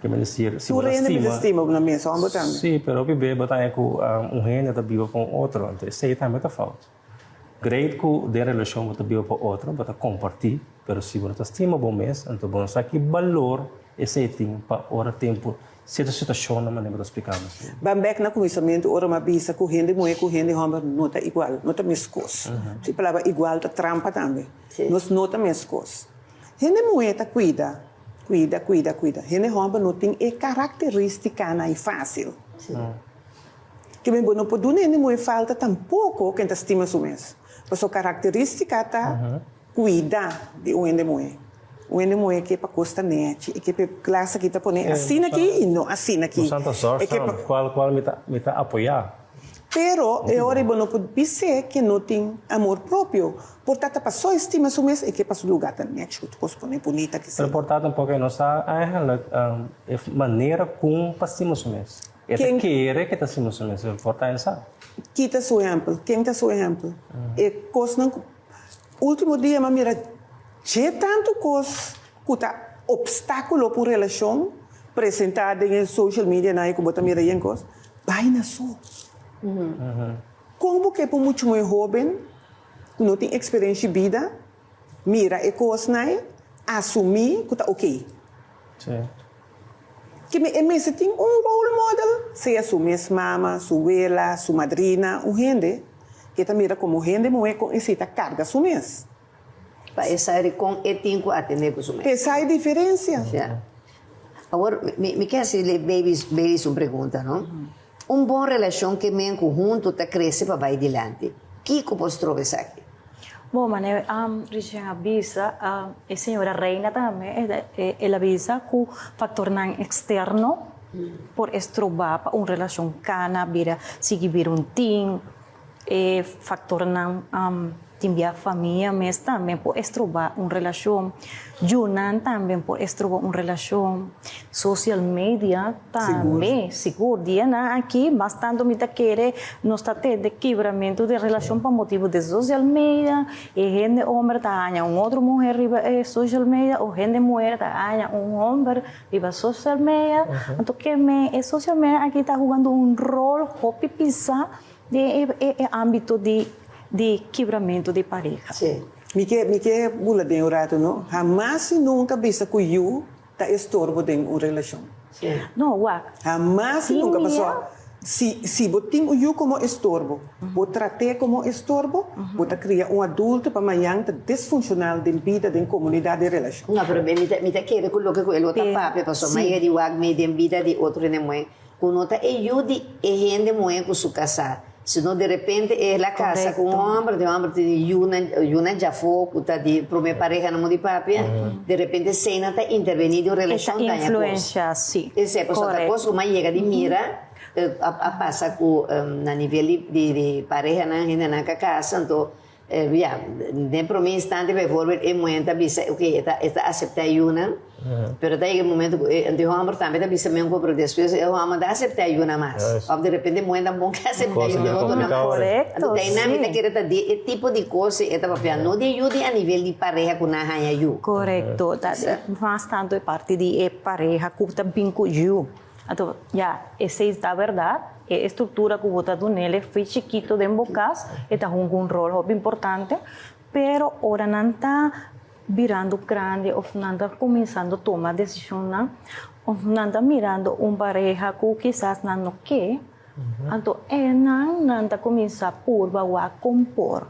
[SPEAKER 3] Ke men desir, si bo
[SPEAKER 4] Tur
[SPEAKER 3] ta
[SPEAKER 4] hende mester
[SPEAKER 3] stima.
[SPEAKER 4] stima nan mes, hòmber tambe.
[SPEAKER 3] Sí, pero hopi bes bo ta haña ku un hende ta biba pa un otro, anto esei tambe ta fout. Great ku den relashon bo ta biba pa otro, bo ta kompartí, pero si bo no ta stima bo mes, anto bo no sa ki balor esei tin pa ora tempu. Sierto situashonnan manera bo ta splika nos di.
[SPEAKER 4] Ban bek na kuminsamentu ora mi a bisa ku hende muhé ku hende hòmber no ta igual, no ta meskos. E palabra igual ta trampa tambe. Nos no ta meskos. Hende muhé ta kuida, kuida, kuida, kuida. Hende hòmber no tin e karakterístikanan ei fásil. Kimen bo no por duna hende muhé falta tampoko ken ta stima su mes. Pasobra karakterístika ta Kuida di un hende muhé. Un hende muhé ke pa kos ta nechi, e ke pa e klas aki ta pone asina aki i no asina aki.
[SPEAKER 3] Bo santa
[SPEAKER 4] E ke pa.
[SPEAKER 3] zorgzaam, kual kual mi ta mi ta apoyá.
[SPEAKER 4] Pero e ora ei bo no por bis'é ke no tin amor propio. Por ta ta pasó e stima su mes, e ke pa su lugá ta nechi ku tur kos pone bunita ke
[SPEAKER 3] Pero
[SPEAKER 4] si.
[SPEAKER 3] por ta tampoco e no sa eigenlijk e manera kon pa stima su mes. E ta
[SPEAKER 4] Ken.
[SPEAKER 3] kere ke ta stima su mes, pero por ta e sa.
[SPEAKER 4] Ki ta su ehèmpel? Ken ta su ehèmpel? E kosnan ku. Ultimo dia m'a mira dje tantu kos ku ta opstákulo pa un relashon presentá den e social medianan ei ku bo ta mira yen kos, bai na so. Kon bo ke pa un muchu muhé hóben ku no tin eksperenshi bida mira e kosnan ei, asumí ku ta okey? Ke mi e mester tin un role model, sea su mes mama, su wela, su madrina, un hende ke ta mira komo hende muhé kon esei ta karga su mes.
[SPEAKER 1] Pa e sa di kon e tin ku atendé ku su mes.
[SPEAKER 4] Pa e sa e diferensia.
[SPEAKER 1] Ya. Awor, mi mi ke hasi Babies Babies un pregunta, no? Un bon relashon ke men ku huntu ta krese pa bai dilanti. Kiko por stroba esaki?
[SPEAKER 2] Bon, manera Richien a bisa, e señora Reina tambe, el a bisa ku faktornan eksterno por estroba pa un relashon kana, bira, sigui bira un tin. E faktornan tin bia famia mes tambe por estroba un relashon, yunan tambe por estroba un relashon, social media tambe, sigur. Dianan aki mas tantu mi ta kere nos ta tende kibramentu di relashon pa motibu di social media, e hende homber ta haña un otro muher riba e social media o hende muher ta haña un homber riba social media, anto ke me e social media aki ta hugando un rol hopi pisa. Den e ámbito di di kibramentu di pareha.
[SPEAKER 1] Sí.
[SPEAKER 4] Mi ke mi ke bula den un ratu no. Hamas y nunca bisa cu yu ta estorbo den un relacion.
[SPEAKER 1] Sí.
[SPEAKER 2] No, wak.
[SPEAKER 4] Hamas y nunca pasobra si si bo tin un yu como estorbo, bo trat'é como estorbo, bo ta cria un adulto pa mañan ta disfuncional den bida, den comunidad, den relacion.
[SPEAKER 1] No, pero mi ta mi ta kere cu loke cu e lo ta papia pasobra mi a yega di wak mi den bida di otro hende muhé Ku no ta e yu di e hende muhé ku su kasá, sino derepente e la kasa ku un hòmber, di hòmber tin yunan, yunan djafó ku ta di promé pareha nan di papia, derepente eseinan ta intervení di un relashon
[SPEAKER 2] E ta
[SPEAKER 1] daña kos.
[SPEAKER 2] influensha, sí.
[SPEAKER 1] Esei, pasobra ta kos ku mi a yega di mira a pasa ku na nivel di di parehanan, hendenan ka kasa, anto Ya, den prome instante bijvoorbeeld e muhé ta bisa oke e ta e ta aseptá e yunan, pero ta yega e momento ku e e hòmber tambe ta bisa men ku pero despues e hòmber ta aseptá e yunan mas. Òf derepente e muhé ta bon ke aseptá e yu di otronan mas.
[SPEAKER 2] Korekto,
[SPEAKER 1] Anto ta einan mi ta
[SPEAKER 2] sí.
[SPEAKER 1] kere ta di e tipo di kos e ta papia, no di e yu di a nivel di pareha ku nan haña yu.
[SPEAKER 2] Korekto, ta mas tantu e parti di e pareha ku ta bin ku yu. Anto, ya, esei ta bèrdat, e estruktura ku bo ta dun'el e fi chikito den bo kas, e ta hunga un ròl hopi importante, pero ora nan ta birando grandi òf nan ta kuminsando tuma desishonnan òf nan ta mirando un pareha ku kisas nan no ke, anto einan nan ta kuminsá purba wak kon por.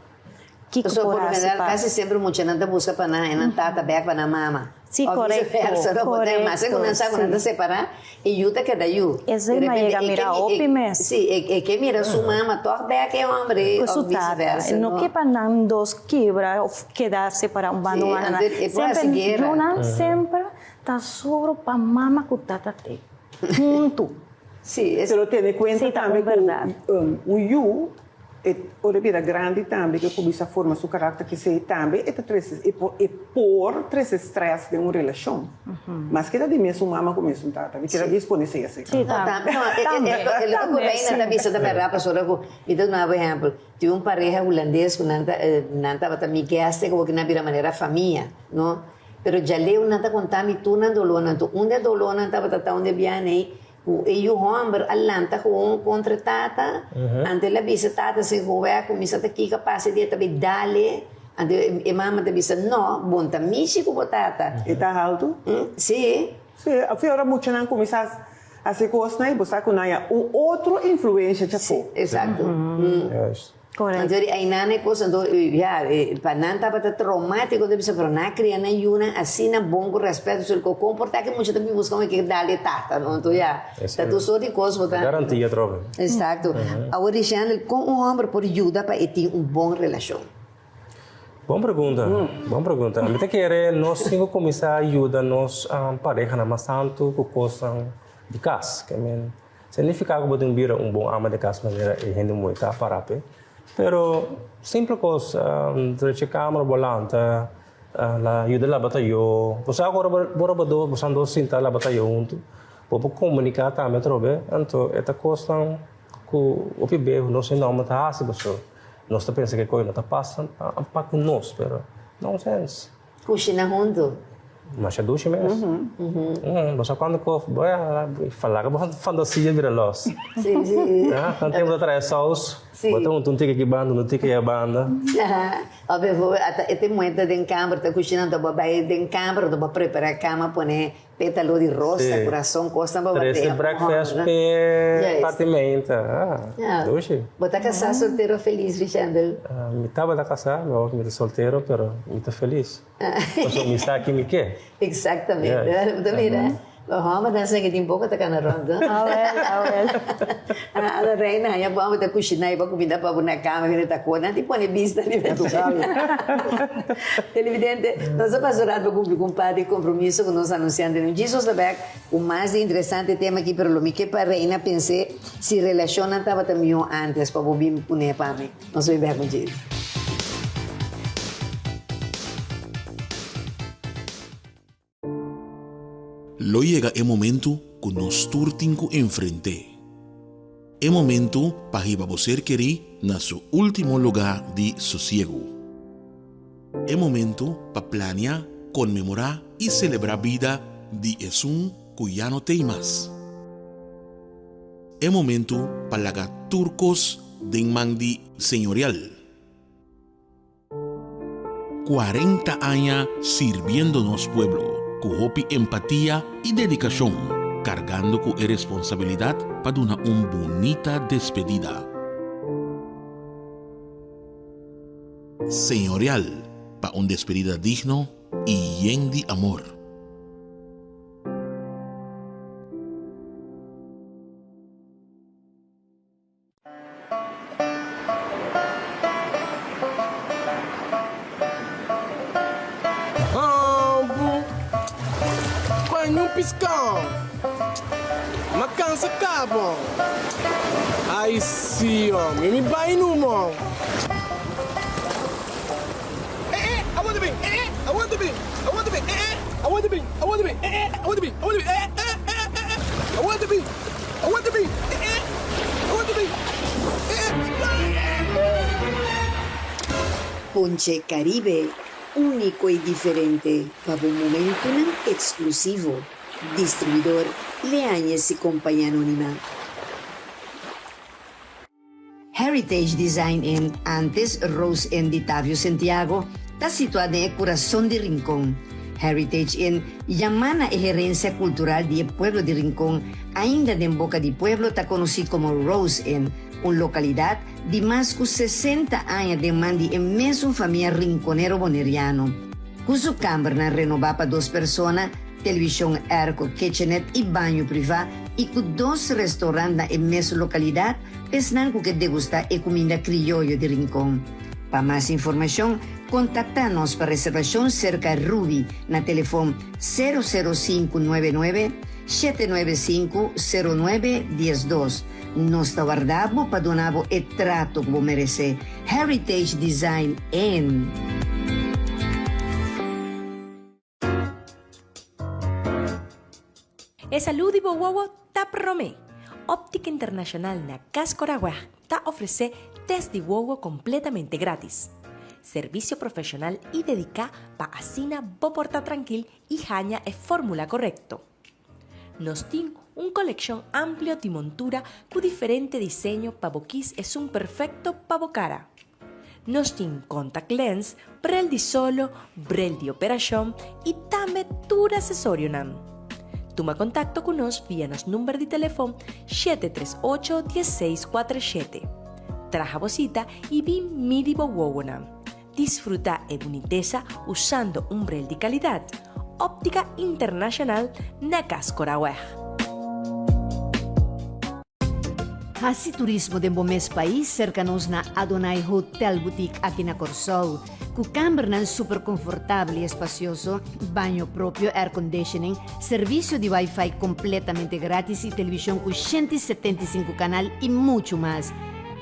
[SPEAKER 2] Kiko
[SPEAKER 1] Pasobra
[SPEAKER 2] por
[SPEAKER 1] por lo
[SPEAKER 2] hasi
[SPEAKER 1] general
[SPEAKER 2] pa.
[SPEAKER 1] kasi semper muchanan ta buska pa nan nan tata bek pa nan mama.
[SPEAKER 2] Sí,
[SPEAKER 1] Of
[SPEAKER 2] korekto,
[SPEAKER 1] viceversa, no? Bo ta mas ku nan sa ku nan ta
[SPEAKER 2] korekto, sí.
[SPEAKER 1] separá, e yu ta keda yu. De
[SPEAKER 2] Esei m'a
[SPEAKER 1] repente
[SPEAKER 2] yega
[SPEAKER 1] e ke
[SPEAKER 2] mira
[SPEAKER 1] mi
[SPEAKER 2] hopi
[SPEAKER 1] e
[SPEAKER 2] mes.
[SPEAKER 1] sí, e e ke mira su mama tòg bek e hòmber
[SPEAKER 2] Ku
[SPEAKER 1] of
[SPEAKER 2] su tata.
[SPEAKER 1] viceversa,
[SPEAKER 2] No
[SPEAKER 1] no.
[SPEAKER 2] ke pa nan dos kebra of keda separá un banda
[SPEAKER 1] Sí,
[SPEAKER 2] un banda.
[SPEAKER 1] anto e por hasi
[SPEAKER 2] Semper
[SPEAKER 1] guera.
[SPEAKER 2] yunan semper ta sòru pa mama ku tata te huntu.
[SPEAKER 1] Sí, es.
[SPEAKER 4] Pero tene kuenta
[SPEAKER 2] Sí, ta
[SPEAKER 4] tambe
[SPEAKER 2] un
[SPEAKER 4] ku
[SPEAKER 2] bèrdat.
[SPEAKER 4] un yu E ora bira grandi tambe ke kuminsá forma su karakter kesei tambe e ta trese e por e por trese strès den un relashon. Maske ta di mesun mama ku mesun tata. Mi kier a dispone esei asina.
[SPEAKER 2] Sí,
[SPEAKER 1] No,
[SPEAKER 2] tambe.
[SPEAKER 1] tambe. No, e
[SPEAKER 2] Tambe,
[SPEAKER 1] e e lo ku
[SPEAKER 2] tambe,
[SPEAKER 1] Reina ta
[SPEAKER 2] sí.
[SPEAKER 1] bisa ta bèrdat pasobra ku mi ta duna bo ehèmpel. Tin un pareha hulandes ku nan ta nan tabata mi guest komo ku nan bira manera famia, no. Pero djaleu nan ta konta mi tur nan dolónan. Tur un di e dolónan tabata ta un di e biaha ei Ku e yu hòmber a lanta gewoon kontra e tata, anto el a bisa tata sin ku wè kuminsá ta kika pasa di e ta bai dale, anto e mama ta bisa no, bon ta mishi ku bo tata.
[SPEAKER 4] E ta haltu?
[SPEAKER 1] Si.
[SPEAKER 4] Si, afe ora muchanan kuminsá. Hasi kosnan i bo sa ku nan ya un otro influensha djafó.
[SPEAKER 1] Exacto.
[SPEAKER 3] Juist.
[SPEAKER 2] Correcto.
[SPEAKER 1] Anto di einan e kos anto ya pa nan tabata traumático ta bisa pero nan a cria nan yunan asina bon cu respeto so cu comporta ki mucha ta bin busca un ke dal e tata no anto ya ta tur soort di cos bo ta
[SPEAKER 3] Garantia trobe.
[SPEAKER 1] Exacto. Awor Richendel con un homber por yuda pa e tin un bon relacion?
[SPEAKER 3] Bon pregunta, bon pregunta. Mi ta kere nos tin ku kuminsá yuda nos parehanan mas tantu ku kosnan di kas. Ke men signifiká ku bo tin bira un bon ama di kas manera e hende muhé ta pará p'e. Pero simpel kos, drecha kamera bo lanta, yuda laba tayó. Bo sa ku ora bo robadó bo san dos sinta laba tayó huntu, bo por komuniká tambe atrobe. Anto e ta kosnan ku hopi bes nos hende hòmber ta hasi pasobra. Nos ta pensa ke koe no ta pasa pa ku nos, pero nonsens.
[SPEAKER 1] Kushina huntu.
[SPEAKER 3] Masha dushi mes. Bo sa kuantu kof bo a fala ku bo fantasia bira los.
[SPEAKER 1] Si, si.
[SPEAKER 3] Tantu tempu ta trae sous, bo ta huntu un tiki aki banda, un tiki aya banda.
[SPEAKER 1] Òf befo ata e te muhé den kamber ta kushina, anto bo bai den kamber, anto bo prepara kama pone Pétalo di rosa,
[SPEAKER 3] Sí.
[SPEAKER 1] corazón, cosnan pa
[SPEAKER 3] Trece
[SPEAKER 1] batea.
[SPEAKER 3] breakfast p'e
[SPEAKER 1] Juist.
[SPEAKER 3] parti meinta. Ah,
[SPEAKER 1] Ja.
[SPEAKER 3] dushi.
[SPEAKER 1] Bo ta casá, soltero, feliz, Richendel?
[SPEAKER 3] Ah, mi tabata casá, mi awor mi ta soltero, pero mi ta feliz. Pasobra mi sa ki mi ke.
[SPEAKER 1] Exactamente.
[SPEAKER 3] Juist.
[SPEAKER 1] Bo ta mira? Bo hòmbernan sa ke tin poko ta kana rònt, no?
[SPEAKER 2] Awel, awel.
[SPEAKER 1] Ah, Ana Reina, haña bo hòmber ta kushiná i bo kuminda pa bo na kama, hende ta kore. Nan tin pone bista riba
[SPEAKER 6] Ya tu sabi.
[SPEAKER 1] Televidente, nos a pasa un rato pa cumpli cu un par di compromiso cu nos anunciante den Jesus ta bek cu mas di interesante tema aki, pero lo mi ke pa Reina pens'é si relacionnan tabata mihó antes pa bo bin pone pa mi. Nos a bin bek cu Jesus.
[SPEAKER 5] Lo yega e momentu ku nos tur tin ku enfrent'é. E momentu pa hiba bo ser kerí na su último lugá di sosiegu. E momentu pa plania, konmemorá i selebrá bida di esun ku ya no t'ei mas. E momentu pa laga tur kos den man di Señorial. 40 aña sirbiendo nos pueblo ku hopi empatia i dedikashon, kargando ku e responsabilidat pa duna un bunita despedida. Señorial pa un despedida digno i yen di amor.
[SPEAKER 6] Hambu, Paña un piskon, Ma kansa kaba. Ai si homi, mi bai numa. Eh eh, awor ta bin, eh eh, awor ta bin, awor ta bin, eh eh, awor ta bin, awor ta bin, eh eh, awor ta bin, awor ta bin, eh eh, eh eh, eh eh, awor ta bin. Awor ta bin! Eh eh! Awor ta bin! Eh eh!
[SPEAKER 1] Ponche Caribe, úniko i diferente pa bo momentunan eksklusivo. Distribuidor Leañez y Compañía Anónima. Heritage Design Inn, antes Rose Inn di Tavio Sentiago, ta situá den e kurason di Rincon. Heritage Inn yamá na e herensia kultural di e pueblo di Rincon, ainda den boka di pueblo ta konosí komo Rose Inn, un lokalidat di mas ku 60 aña den man di e mesun famia rinkonero boneriano. Ku su kambernan renobá pa dos persona, televishon airco, kitchenet i baño privá i ku dos restaurant na e mesun lokalidat, Esnan ku ke degustá e kuminda krioyo di Rincon. Pa mas informashon, kontaktá nos pa reservashon serka Ruby na telefon sero sero sinku nuebe nuebe, shete nuebe sinku, sero nuebe, diesdos. Nos ta warda bo pa duna bo e trato ku bo meresé. Heritage Design Inn.
[SPEAKER 8] E salú di bo wowo ta promé! Óptica Internacional na Cas Coragüej ta ofresé test di wowo kompletamente grátis. Servisio profeshonal i dediká pa asina bo por ta trankil i haña e fórmula korekto. Nos tin un kolekshon amplio di montura ku diferente diseño pa bo kis esun perfekto pa bo kara. Nos tin contact lens, brel di solo, brel di operacion y tambe tur accesorionan. Tuma kontakto ku nos via nos number di telefon 738 1647. Traha bo sita i bin midi bo wowonan. Disfrutá e bunitesa usando un bril di kalidat. Óptica Internacional na Cas Coraweg.
[SPEAKER 1] Hasi turismo den bo mes pais serka nos na Adonai Hotel Boutique aki na Kòrsou. Ku kambernan super konfortabel i espasioso, baño propio, airconditioning, servisio di wifi kompletamente gratis i televishon ku 175 kanal i muchu mas.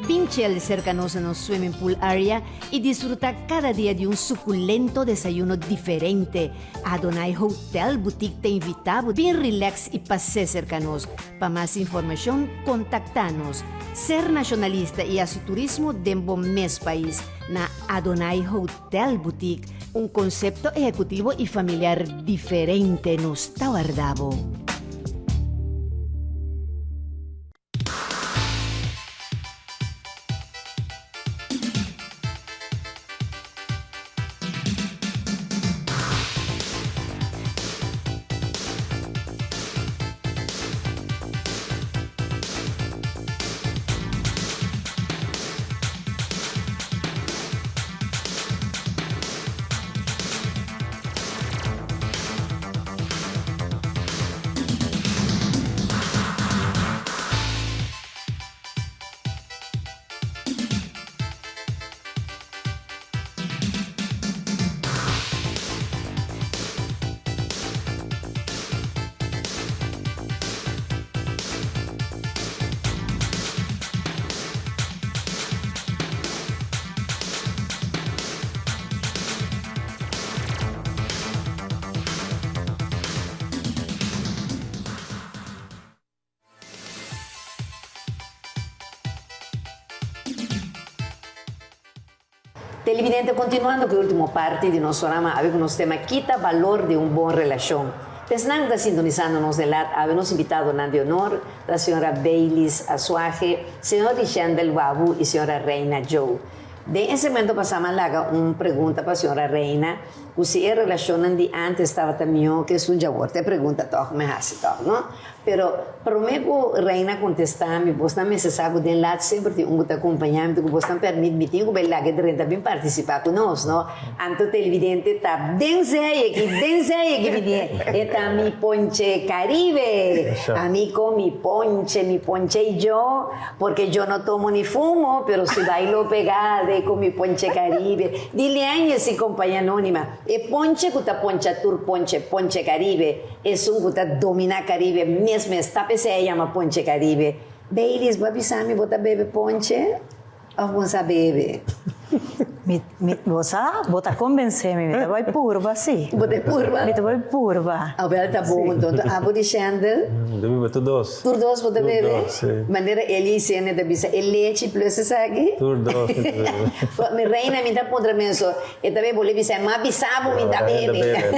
[SPEAKER 1] Bin chel serka nos na nos swimming pool area i disfrutá kada dia di un sukulento desayuno diferente. Adonai Hotel Boutique ta invitá bo bin relax i pas'é serka nos. Pa mas informashon kontaktá nos. Ser nashonalista i hasi turismo den bo mes pais na Adonai Hotel Boutique, un konsepto ehekutivo i familiar diferente. Nos ta warda bo. Televidente, continuando cu e ultimo parti di nos programa awe cu nos tema Kita balor di un bon relacion. P'esnan cu ta sintonisando nos den lat awe nos invitadonan di honor ta señora Bailis Asuaje, señor Richendel Wabu y señora Reina Joe. Den e segmento pasá mi a laga un pregunta pa señora Reina cu si e relacionnan di antes tabata mihó cu esun djawor. Ta e pregunta tog mi haci tog, no? Pero promé ku Reina kontestá mi, bosnan mester sa ku den lat semper tin un ku ta kompañá mi, ku bosnan pèrmit mi tin ku bai laga e drenta bin partisipá ku nos, no? Anto televidente ta den sei aki, den sei aki mi di, e ta mi ponche Caribe! Ami con mi ponche, mi ponche y yo, porque yo no tomo ni fumo, pero si bailo pegado con mi ponche Caribe. Di Leañez y Compañía Anónima, e ponche ku ta poncha tur ponche, ponche Caribe. Esun ku ta dominá Karibe mes mes ta p'esei a yama Ponche Karibe. Baileys, bo a bisa mi bo ta bebe ponche òf bo no sa bebe?
[SPEAKER 2] Mi, mi, bo sa, bo ta konbensé mi, mi ta bai purba sí.
[SPEAKER 1] Bo ta purba?
[SPEAKER 2] Mi ta bai purba.
[SPEAKER 1] Awel ta bon anto. Anto abo di Shendel?
[SPEAKER 3] Mi ta bebe tur dos.
[SPEAKER 1] Tur dos bo ta bebe?
[SPEAKER 3] Tur dos, sí.
[SPEAKER 1] Manera Eli Sene ta bisa e lechi plus esaki?
[SPEAKER 3] Tur dos mi ta bebe.
[SPEAKER 1] Mi reina mi ta puntra menso. E ta bebe, bo le bisa, ma bisa bo mi ta bebe.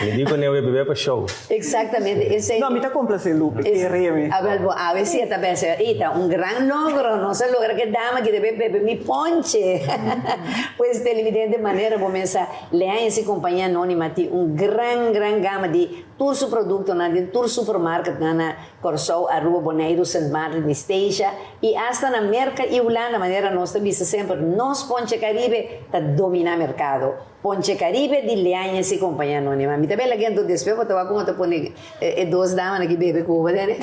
[SPEAKER 3] Mi di ku Neo e bebe pa show.
[SPEAKER 1] Exactamente, esei.
[SPEAKER 4] No, mi ta complace Lupe, kere mi.
[SPEAKER 1] Abel, bo awe si e ta pensa, ey ta un gran logro, nos a logra ke dama ki ta bebe bebe mi ponche. Pues televidente manera bo mesa Leaña si Compañia Anonima tin un gran gran gama di tur su productonan den tur supermarketnan na Kòrsou, Aruba, Boneiru, Sint Maarten i Statia i asta na Merka i Hulanda manera nos ta bisa semper nos Ponche Caribe ta dominá merkado. Ponche Caribe di Leañez i Compañía Anónima. Mi ta bela kento despues bo ta wak como ta pone e dos damanan aki bebe ku bo tene.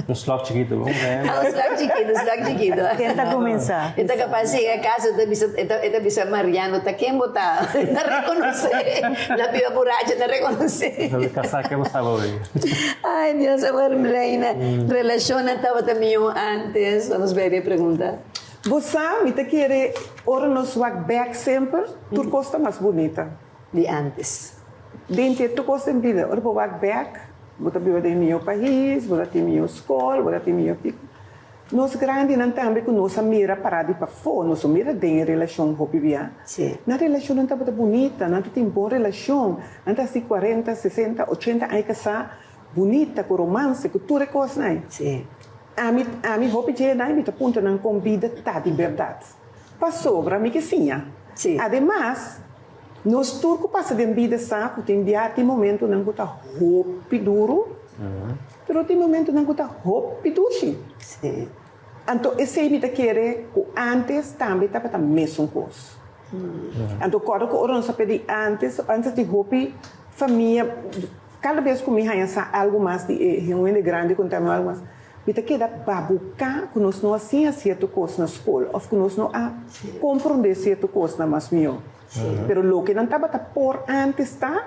[SPEAKER 3] Un slok chikitu, un rem.
[SPEAKER 1] Un slok chikitu, un slok chikitu.
[SPEAKER 2] Ken ta kuminsá?
[SPEAKER 1] E ta kapas yega kas e ta bisa e ta bisa Mariano ta ken bo ta? E ta rekonosé. La piba burachi ta rekonosé.
[SPEAKER 3] Kasá ke bo sa bo bebe.
[SPEAKER 1] Ay Dios awor Reina, relashonnan tabata mihó antes? Nos bebe pregunta.
[SPEAKER 4] Bo sa, mi ta kere ora nos wak bek semper, tur kos ta mas bunita.
[SPEAKER 1] Di antes.
[SPEAKER 4] Den te tur kos den bida, ora bo wak bek, bo ta biba den mihó pais, bo ta tin mihó skol, bo ta tin mihó kiko. Nos grandinan tambe ku nos a mira pará di pafó, nos no mira den e relashon hopi bia. Nan relashonnan tabata bunita, nan ta tin bon relashon, nan ta hasi kuarenta, sesenta, ochenta aña kasá, bunita, ku romanse, ku tur e kosnan ei. Ami, ami hopi dje nan mi ta puntra nan kon bida ta di bèrdat. Pasobra mi ke siña. Ademas. Nos tur ku pasa den bida sa ku tin bia tin momentunan ku ta hopi duru, pero tin momentunan ku ta hopi dushi. Anto esei mi ta kere ku ántes tambe tabata mesun kos. Anto kòrda ku ora nos a pedi ántes, ántes di hopi famia, kada bes ku mi haña sa algu mas di e hende grandi konta mi algu mas, Mi ta keda babuká ku nos no a siña sierto kos na skol òf ku nos no a komprondé sierto kosnan mas mihó. Pero loke nan tabata por ántes ta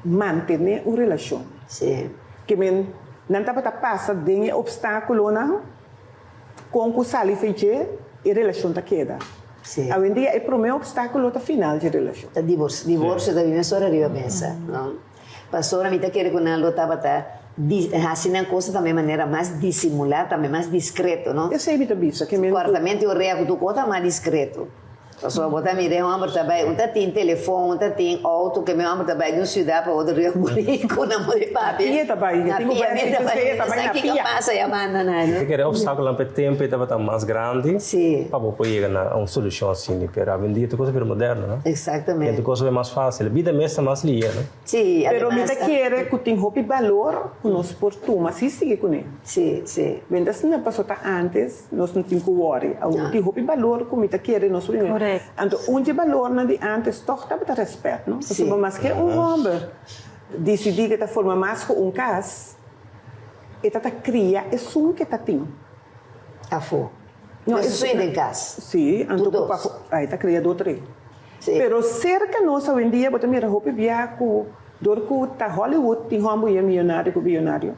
[SPEAKER 4] mantené un relashon. Ke men nan tabata pasa den e opstákulonan kon ku sali fei dje e relashon ta keda. Awendia e promé opstákulo ta final dje relashon.
[SPEAKER 1] Ta divorsio ta bini mesora riba mesa, no? Pasobra mi ta kere ku nan lo tabata hasi nan kosa tambe manera mas disimulá, tambe mas diskreto, no?
[SPEAKER 4] Esei mi ta bisa, ke men ku.
[SPEAKER 1] Kòrtamente un rea ku tur kos ta mas diskreto. Pasobra bo ta mira e hòmber ta bai, un ta tin telefòn, un ta tin outo, ke men hòmber ta bai di un siudat pa otro rio Buriku, nan por e papia.
[SPEAKER 4] Na pia ta bai,
[SPEAKER 1] Na pia mi ta bai, mi no sa kiko pasa ya banda nan, no?
[SPEAKER 3] Mi ta kere opstákulonan pa e tempu e tabata mas grandi pa bo por yega na un solushon asina, pero awendia tur kos a bira moderno, no?
[SPEAKER 1] Exactamente.
[SPEAKER 3] Tur kos a bira mas fásil, bida mes ta mas lihe, no?
[SPEAKER 1] Sí,
[SPEAKER 4] Pero mi
[SPEAKER 1] ademas
[SPEAKER 4] ta kere ku tin hopi balor ku nos por tuma si sigui kuné.
[SPEAKER 1] Sí, sí.
[SPEAKER 4] Mientras na pasó ta antes nos no tin ku wòri. Awor tin hopi balor ku mi ta kere nos por tuma.
[SPEAKER 2] Correcto.
[SPEAKER 4] Anto un dje balornan di antes tòg tabata rèspèt, no?
[SPEAKER 1] Sí.
[SPEAKER 4] Pasobra maske un hòmber disidí ku e ta forma mas ku un kas, e ta ta kria esun ku e ta tin.
[SPEAKER 1] Afó.
[SPEAKER 4] No,
[SPEAKER 1] Esun suña den kas.
[SPEAKER 4] Sí, anto
[SPEAKER 1] Tur
[SPEAKER 4] ku
[SPEAKER 1] dos.
[SPEAKER 4] pafó. Ai ta kria do tre.
[SPEAKER 1] Sí.
[SPEAKER 4] Pero serka nos awendia bo ta mira hopi bia ku dor ku ta Hollywood tin hòmber ya miyonario ku biyonario.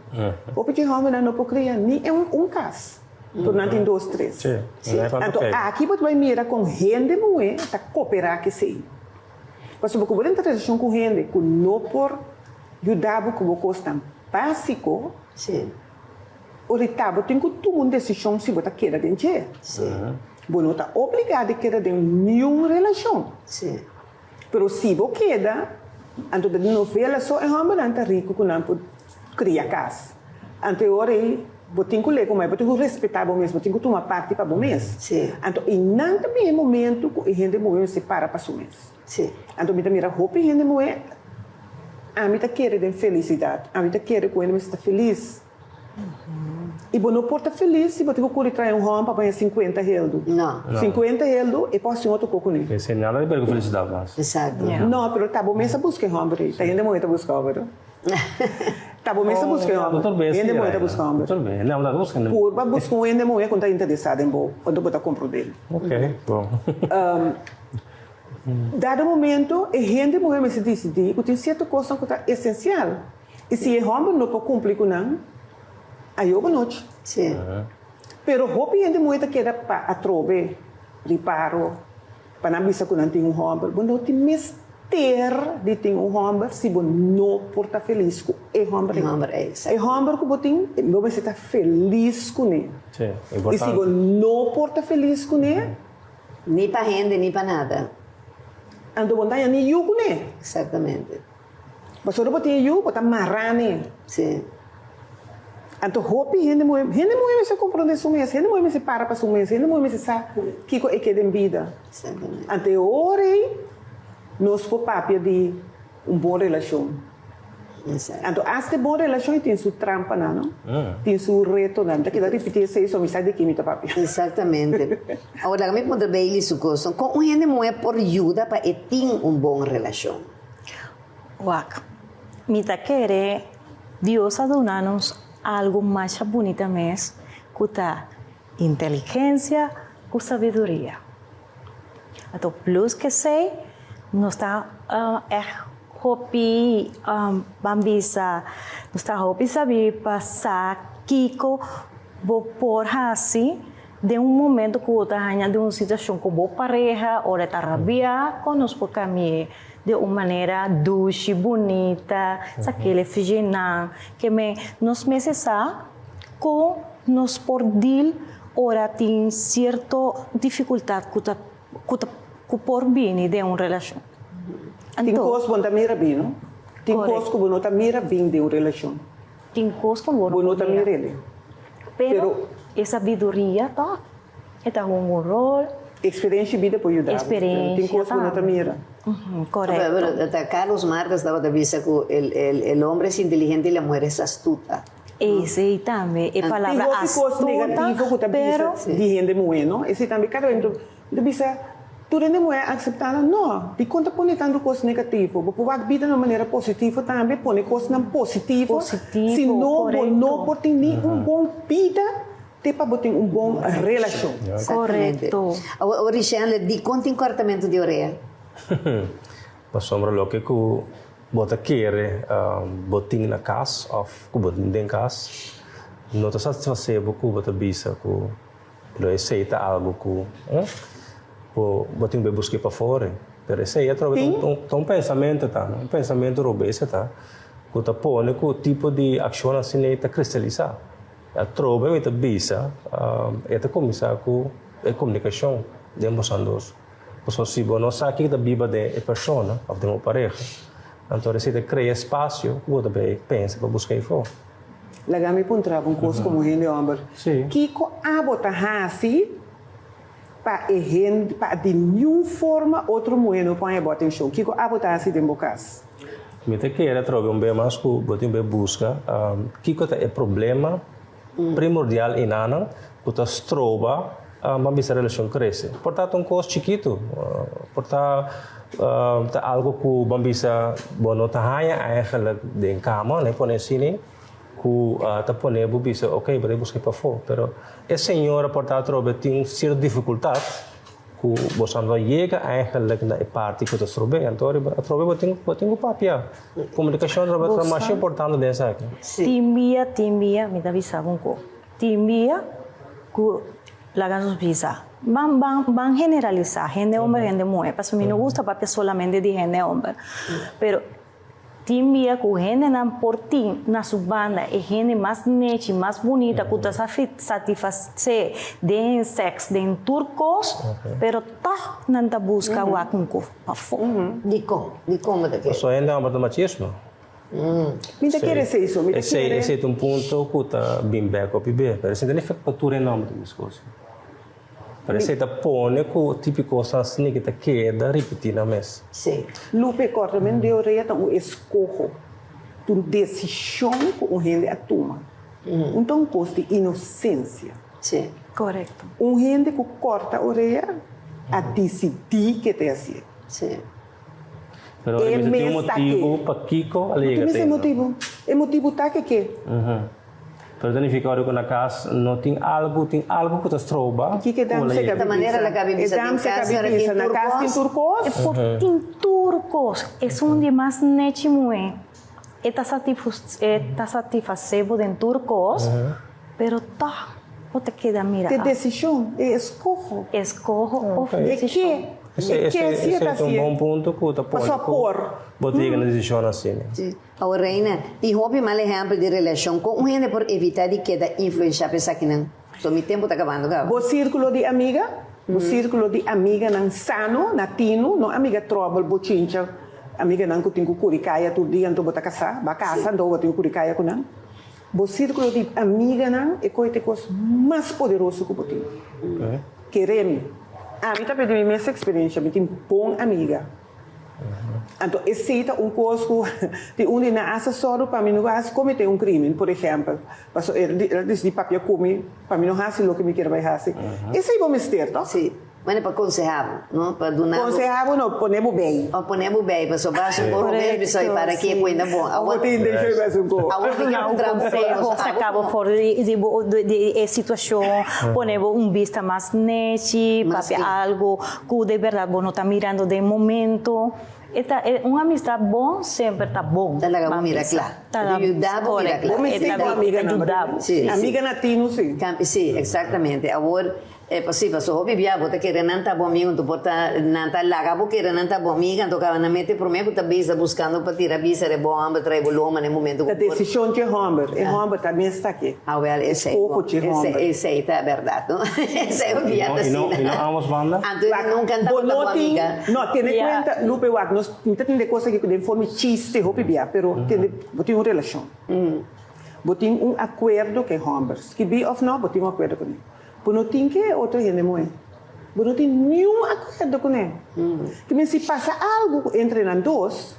[SPEAKER 4] Hopi dje hòmbernan no por kria ni un un kas, pero nan tin dos tres.
[SPEAKER 3] Sí,
[SPEAKER 1] Sí.
[SPEAKER 4] Anto aki bo ta bai mira kon hende muhé ta koperá ku esei. Pasobra ku bo den ta relashon ku hende ku no por yuda bo ku bo kosnan básiko,
[SPEAKER 1] Sí.
[SPEAKER 4] orita bo tin ku tuma un desishon si bo ta keda den dje.
[SPEAKER 1] Sí.
[SPEAKER 4] Bo no ta obligá di keda den niun relashon.
[SPEAKER 1] Sí.
[SPEAKER 4] Pero si bo keda, anto ta di novela so e hòmbernan ta riku ku nan por kria kas. Anto e ora ei bo tin ku lei ku mai, bo tin ku respetá bo mes, bo tin ku tuma parti pa bo mes.
[SPEAKER 1] Sí.
[SPEAKER 4] Anto einan ta bin e momentu ku e hende muhé mester para pa su mes.
[SPEAKER 1] Sí.
[SPEAKER 4] Anto mi ta mira hopi hende muhé, ami ta kere den felisidat, ami ta kere ku hende mester ta felis. I bo no por ta felis si bo tin ku kuri trae un hòm pa baña sinkuenta heldu.
[SPEAKER 1] No.
[SPEAKER 4] Sinkuenta heldu e por hasi un otro kos kuné.
[SPEAKER 3] Esei nada di ber ku felisidat mas.
[SPEAKER 1] Esakto.
[SPEAKER 4] No, pero ta bo mes a buska e hòmber ei. Ta hende muhé ta buska hòmber no. Ta bo mes a buska e hòmber.
[SPEAKER 3] Tur bes
[SPEAKER 4] Hende muhé ta buska hòmber.
[SPEAKER 3] Tur bes. No, ta buska hende.
[SPEAKER 4] Purba buska un hende muhé ku no ta interesá den bo, anto bo ta komprondé.
[SPEAKER 3] Ok, bon.
[SPEAKER 4] Dado momento e hende muhé mester disidí ku tin sierto kosnan ku ta esensial. I si e hòmber no por kumpli ku nan, ayo bo nochi.
[SPEAKER 1] Sí.
[SPEAKER 4] Pero hopi hende muhé ta keda pa atrobe riparo, pa nan bisa ku nan tin un hòmber. Bo no tin mester di tin un hòmber si bo no por ta felis ku e hòmber ei.
[SPEAKER 1] E hòmber ei,
[SPEAKER 4] E hòmber ku bo tin, bo mester ta felis kuné.
[SPEAKER 3] Sí,
[SPEAKER 4] I si bo no por ta felis kuné.
[SPEAKER 1] Ni pa hende ni pa nada.
[SPEAKER 4] Anto bo no ta haña ni yu kuné.
[SPEAKER 1] Exactamente.
[SPEAKER 4] Pasobra bo tin e yu, bo ta mará n'e.
[SPEAKER 1] Sí.
[SPEAKER 4] Anto hopi hende muhé, hende muhé mester komprondé su mes, hende muhé mester para pa su mes, hende muhé mester sa kiko e ke den bida.
[SPEAKER 1] Exactamente.
[SPEAKER 4] Anto e ora ei nos por papia di un bon relashon.
[SPEAKER 1] Exacto.
[SPEAKER 4] Anto asta e bon relashon e tin su trampanan, no? Tin su retonan. Mi ta keda ripití esei, so mi sa di ki mi ta papia.
[SPEAKER 1] Exactamente. Awor laga mi puntra Bailey su kos. Kon un hende muhé por yuda pa e tin un bon relashon?
[SPEAKER 2] Wak, mi ta kere Dios a duna nos algu masha bunita mes ku ta inteligensia ku sabiduria. Anto plus ku esei nos ta ègt hopi ban bisa nos ta hopi sabí pa sa kiko bo por hasi Den un momento ku bo ta haña den un situashon ku bo pareha ora e ta rabiá, kon nos por kambi'é den un manera dushi, bunita, sa kele fijinan, ke men nos mester sa kon nos por deal ora tin sierto difikultat ku ta ku ta ku por bini den un relashon.
[SPEAKER 4] Tin kos bo no ta mira bin, no? Tin kos ku bo no ta mira bin den un relashon.
[SPEAKER 2] Tin kos ku bo
[SPEAKER 4] no
[SPEAKER 2] no
[SPEAKER 4] ta
[SPEAKER 2] mira.
[SPEAKER 4] mir'é.
[SPEAKER 2] Pero e sabiduria tòg e ta hunga un ròl.
[SPEAKER 4] Eksperensia bida por yuda bo. Pero tin kos ku no ta mira.
[SPEAKER 2] Korekto.
[SPEAKER 1] Pero ta Carlos Marx tabata bisa ku el el hombre es inteligente y la mujer es astuta.
[SPEAKER 2] Esei tambe, e palabra
[SPEAKER 4] Tin hopi kos
[SPEAKER 2] astuta,
[SPEAKER 4] negativo ku ta
[SPEAKER 2] pero.
[SPEAKER 4] bisa di hende muhé, no? Esei tambe kada bes mi ta bisa, tur hende muhé a akseptá nan? No. Dikon ta pone tantu kos negativo? Bo por wak bida na un manera positivo tambe, pone kosnan positivo.
[SPEAKER 2] Positivo,
[SPEAKER 4] Si no, bo no
[SPEAKER 2] korekto.
[SPEAKER 4] por tin ni un bon bida te pa bo tin un bon relashon.
[SPEAKER 1] Exactamente.
[SPEAKER 2] Korekto.
[SPEAKER 1] Awor, Richenle, dikon tin kòrtamentu di orea?
[SPEAKER 3] Pasobra loke ku bo ta kere bo tin na kas òf ku bo tin den kas no ta satisfasé bo ku bo ta bisa ku lo esei ta algu ku bo bo tin ku bai busk'é pafó. Pero esei atrobe ta un pensamentu ta, un pensamentu robes ta ku ta pone ku tipo di akshon asina ei ta kristalisá. Atrobe mi ta bisa e ta kuminsá ku e komunikashon den boso dos. Pasobra si bo no sa kiko ta biba den e persona òf den bo pareha, anto esei ta krea espasio ku bo ta bay pensa pa buska efo.
[SPEAKER 4] Laga mi puntra bo un kos komo hende hòmber. Kiko abo ta hasi pa e hende, pa di niun forma otro muhé no por haña bo atenshon? Kiko abo ta hasi den bo kas?
[SPEAKER 3] Mi ta kere atrobe un bes mas ku bo tin bay buska kiko ta e problema primordial enanan ku ta stroba pa bisa relashon krese. Por ta ta un kos chikitu, por ta ta algu ku ban bisa bo no ta haña eigenlijk den kama, ne pone asina ku ta pone bo bisa ok bo ta buska pafó. Pero e señora por ta atrobe tin un sierto difikultat Ku boso no yega eigenlijk na e parti ku ta strob'é, anto atrobe bo tin bo tin ku papia. Komunikashon atrobe ta masha importante den esaki.
[SPEAKER 2] Tin bia, tin bia, mi ta bisa bo un kos, tin bia ku laga nos bisa, ban ban ban generalisá, hende homber, hende muhé, pasobra mi no gusta papia solamente di hende homber, pero Tin bia ku hendenan por tin na su banda e hende mas nechi, mas bunita ku ta satisfasé den sèks, den tur kos, pero tòg nan ta buska wak un kos pafó.
[SPEAKER 1] Dikon? Dikon bo ta kere?
[SPEAKER 3] Pasobra hende homber ta machismo.
[SPEAKER 4] Mi ta kere esei so. Mi ta kere.
[SPEAKER 3] Esei ta un punto ku ta bin bèk hopi be, pero esei ta nifiká ku tur hende homber ta meskos. Pero esei ta pone ku tipi kosnan asina ki ta keda ripití nan mes.
[SPEAKER 1] Sí.
[SPEAKER 4] Lupe, Kòrtamentu di orea ta un eskoho, ta un desishon ku un hende a tuma. Un ta un kos di inosensia.
[SPEAKER 1] Sí.
[SPEAKER 2] Korekto.
[SPEAKER 4] Un hende ku kòrta orea a disidí ke ta hasié.
[SPEAKER 1] Sí.
[SPEAKER 3] Pero
[SPEAKER 4] E
[SPEAKER 3] e mester tin un
[SPEAKER 4] mes ta
[SPEAKER 3] motibu
[SPEAKER 4] ke.
[SPEAKER 3] pakiko a
[SPEAKER 4] No
[SPEAKER 3] yega
[SPEAKER 4] tin mester
[SPEAKER 3] te.
[SPEAKER 4] motibu. E motibu ta ke ke.
[SPEAKER 3] Pero ta nifica ora cu na cas no tin algo, tin algo cu ta stroba
[SPEAKER 4] Kiko e
[SPEAKER 3] cu
[SPEAKER 4] dam
[SPEAKER 3] la
[SPEAKER 4] se
[SPEAKER 3] yega.
[SPEAKER 4] kabi
[SPEAKER 1] Ta manera
[SPEAKER 4] bisa?
[SPEAKER 1] la kabi
[SPEAKER 4] E
[SPEAKER 1] bisa
[SPEAKER 4] dam
[SPEAKER 1] den
[SPEAKER 4] se
[SPEAKER 1] cas
[SPEAKER 4] kabi
[SPEAKER 1] ora tin
[SPEAKER 4] bisa, na
[SPEAKER 1] tur
[SPEAKER 4] cas tin
[SPEAKER 1] cos.
[SPEAKER 4] tur cos?
[SPEAKER 2] E por tin tur cos. Esun di mas nechi muhé. E ta e ta satisfacé bo den tur cos, pero tog bo ta keda mira.
[SPEAKER 4] T'e decision, e escoho.
[SPEAKER 2] Escoho of
[SPEAKER 4] E
[SPEAKER 2] decision.
[SPEAKER 4] ke, e ke si e
[SPEAKER 3] Esei
[SPEAKER 4] ta
[SPEAKER 3] ta un
[SPEAKER 4] hacié.
[SPEAKER 3] bon punto cu ta pone
[SPEAKER 4] Pasobra
[SPEAKER 3] cu
[SPEAKER 4] por.
[SPEAKER 3] bo ta yega na decision asina.
[SPEAKER 1] Sí. Awor Reina, tin hopi mal ehèmpel di relashon. Kon un hende por evitá di keda influenshá pa esakinan? So mi tempu ta kabando kaba.
[SPEAKER 4] Bo sírkulo di amiga, bo sírkulo di amiganan sano, na tinu, no amiga tròbel, bochincha, amiganan ku tin ku kuri kaya tur dia anto bo ta kasá, bo a kasa anto bo tin ku kuri kaya ku nan. Bo sírkulo di amiganan e koe ta e kos mas poderoso ku bo tin. Kere mi. Ami ta pidi mi mes eksperensha, mi tin bon amiga. Anto esei ta un kos ku tin un di nan hasta sòru pa mi no hasi kometé un krimen, por ehèmpel. Pasobra el a disidí papia ku mi pa mi no hasi loke mi kier bai hasi. Esei bo mester, tòg?
[SPEAKER 1] Sí. Bueno, pa konsehá bo, no? Pa duna bo.
[SPEAKER 4] Konsehá bo no, pone bo bei.
[SPEAKER 1] O pone bo bei, pasobra bas un kos robes bisa i para ke kuenta bon.
[SPEAKER 4] Awor tin intenshon di bas un kos.
[SPEAKER 1] Awor mi
[SPEAKER 2] Duna
[SPEAKER 1] ke
[SPEAKER 2] un
[SPEAKER 1] puntra bo
[SPEAKER 2] konseho, saka bo for di e situashon, pone bo un bista mas nechi, papia algu Ku de bèrdat bo no ta mirando den momento. E ta e un amistad bon semper ta bon.
[SPEAKER 1] Ta laga bo mira kla. Ta yuda bo mira kla.
[SPEAKER 4] Bo mester ku amiga nan.
[SPEAKER 2] Yuda bo.
[SPEAKER 1] Si.
[SPEAKER 4] Amiga na tinu si.
[SPEAKER 1] Si, exactamente. Awor e si paso hopi bia bo ta kere nan ta bo amigo anto por ta nan ta laga bo kere nan ta bo amiga anto kaba nan mete prome ku ta bisa buskando pa tira bisa riba bo hòmber trae bo loma na e momento ku
[SPEAKER 4] Ta
[SPEAKER 1] por.
[SPEAKER 4] desishon dje hòmber. E hòmber ta mes ta ke.
[SPEAKER 1] Awel esei
[SPEAKER 4] Escoho dje hòmber.
[SPEAKER 1] Esei ta bèrdat no. Esei un bia ta
[SPEAKER 3] asina. I no ambos banda?
[SPEAKER 1] Anto e nunka tabata bo amiga.
[SPEAKER 4] No, tene kuenta Lupe wak nos mi ta tende kos aki den forma di chiste hopi bia pero tende bo tin un relashon. Bo tin un akuerdo ku e hòmber. Skibí òf no bo tin un akuerdo kuné. Bo no tin ke otro hende muhé. Bo no tin niun akuerdo kuné. Te men si pasa algu ku entre nan dos,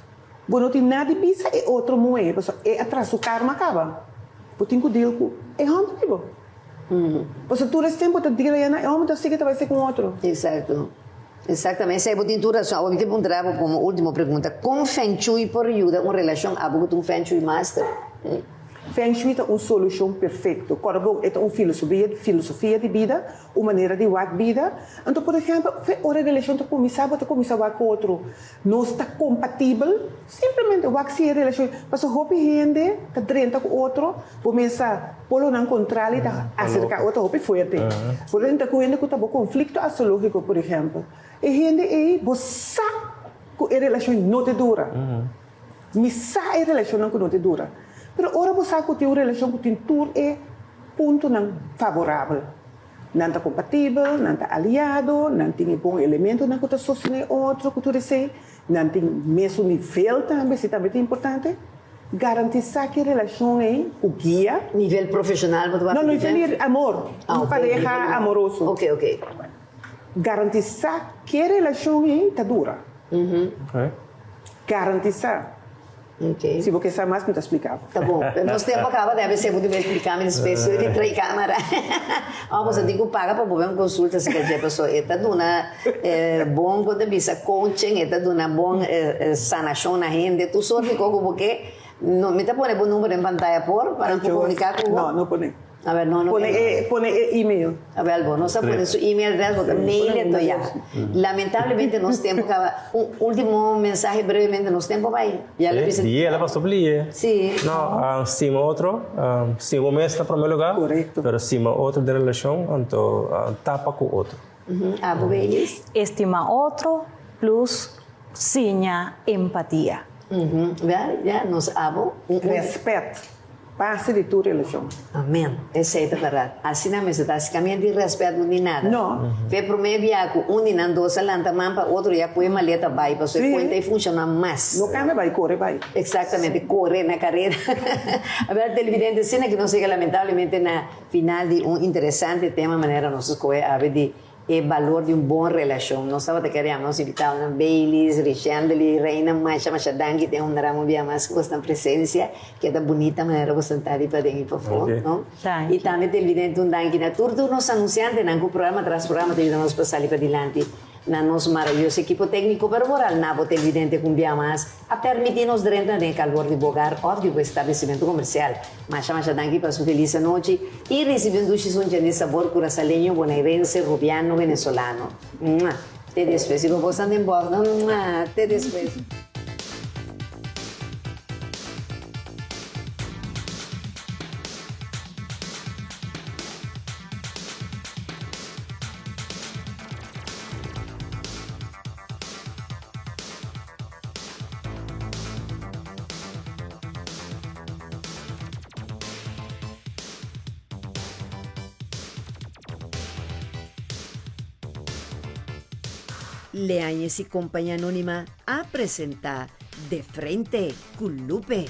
[SPEAKER 4] bo no tin nada di bisa e otro muhé, pasobra e a traha su karma kaba. Bo tin ku deal ku e hòmber di bo. Pasobra tur es tempu bo ta deal ayá na e hòmber ta sigui ta bai ser ku un otro.
[SPEAKER 1] Exacto. Exactamente. Esei bo tin tur rason. Awor mi ta puntra bo komo ultimo pregunta, kon Feng Shui por yuda un relashon abo ku ta un Feng Shui master?
[SPEAKER 4] Feng Shui ta un solushon perfekto. Kòrda bon, e ta un filosofia, filosofia di bida, un manera di wak bida. Anto, por ehèmpel, fe ora e relashon ta kuminsá, bo ta kuminsá wak ku otro. Nos ta kompatibel? Simplemente wak si e relashon, pasobra hopi hende ta drenta ku otro, bo mester polonan kontrali ta aserká otro hopi fuerte. Bo drenta ku hende ku ta bo konflikto astrológiko, por ehèmpel. E hende ei, bo sa ku e relashon no ta dura. Mi sa e relashonnan ku no ta dura. Pero ora bo sa ku tin un relashon ku tin tur e puntonan favorabel, nan ta kompatibel, nan ta aliado, nan tin e bon elementonan ku ta sostené otro ku tur esei, nan tin mesun nivel tambe, esei tambe ta importante, garantisá ku e relashon ei ku guia.
[SPEAKER 1] Nivel profeshonal bo ta
[SPEAKER 4] wak? No, nivel di amor, un pareha amoroso.
[SPEAKER 1] Oke, oke.
[SPEAKER 4] Garantisá ku e relashon ei ta dura. Garantisá.
[SPEAKER 1] Ok.
[SPEAKER 4] Si bo ke sa mas mi ta splika bo.
[SPEAKER 1] Ta bon. Pero nos tempo a kaba debe ser bo debe splika mi despues soy di trae camara. Oh bo sa tin ku paga pa bo ben konsulta si ka dje paso e ta duna bon kon ta bisa coaching e ta duna bon sanashon na hende tur sort di kos ku bo ke. No mi ta pone bo number den pantaya por pa nan por komunika ku bo?
[SPEAKER 4] No, no pone.
[SPEAKER 1] A ber, no, no.
[SPEAKER 4] Pone e, pone e email.
[SPEAKER 1] A ber, bo nos a pone su email address, bo ta mail e to ya. Lamentablemente nos tempo caba. Un ultimo mensahe brevemente, nos tempo bai. Ya lo bisa.
[SPEAKER 3] Di el a pasó plie.
[SPEAKER 1] Sí.
[SPEAKER 3] No, stima otro, stima bo mes na prome lugar.
[SPEAKER 4] Correcto.
[SPEAKER 3] Pero stima otro den relacion, anto tapa cu otro.
[SPEAKER 1] Abo Baileys?
[SPEAKER 2] Estima otro plus siña empatia.
[SPEAKER 1] Wel, ya, nos abo.
[SPEAKER 4] Respet. Base di tur relashon.
[SPEAKER 1] Amen. Esei ta bèrdat. Asina mester ta. Asikamente di rèspèt no di nada.
[SPEAKER 4] No.
[SPEAKER 1] P'e promé bia ku un di nan dos a lanta man pa otro ya ku e maleta bai pasobra e kuenta ei funshoná mas.
[SPEAKER 4] No kanda bai, kore bai.
[SPEAKER 1] Eksaktamente, kore na karera. Awèl televidente, asina ku nos yega lamentablemente na final di un interesante tema manera nos a skohe awe di E balor di un bon relashon. Nos tabata kere yama nos invitadonan Baileys, Richendely, Reina masha masha danki den un ramo bia mas ku bosnan presensia ke ta bunita manera bosnan ta di paden i pafó no. I tambe televidente un danki na tur tur nos anunsiantenan ku programa tras programa ta yuda nos pa sali padilanti na nos maraviyoso ekipo tekniko pero moral na bo televidente ku un bia mas a permiti nos drenta den e kalor di bo hogar of di bo establesimentu komersial. Masha masha danki pa su felis anochi y ricibi un dushi suncha di sabor curasaleño, bonairense, rubiano, venezolano. Mua! Te despues. Si bo bosan den bòf, no? Mua! Te despues. Leañez y Compañía Anónima a presenta De Frente cu Lupe.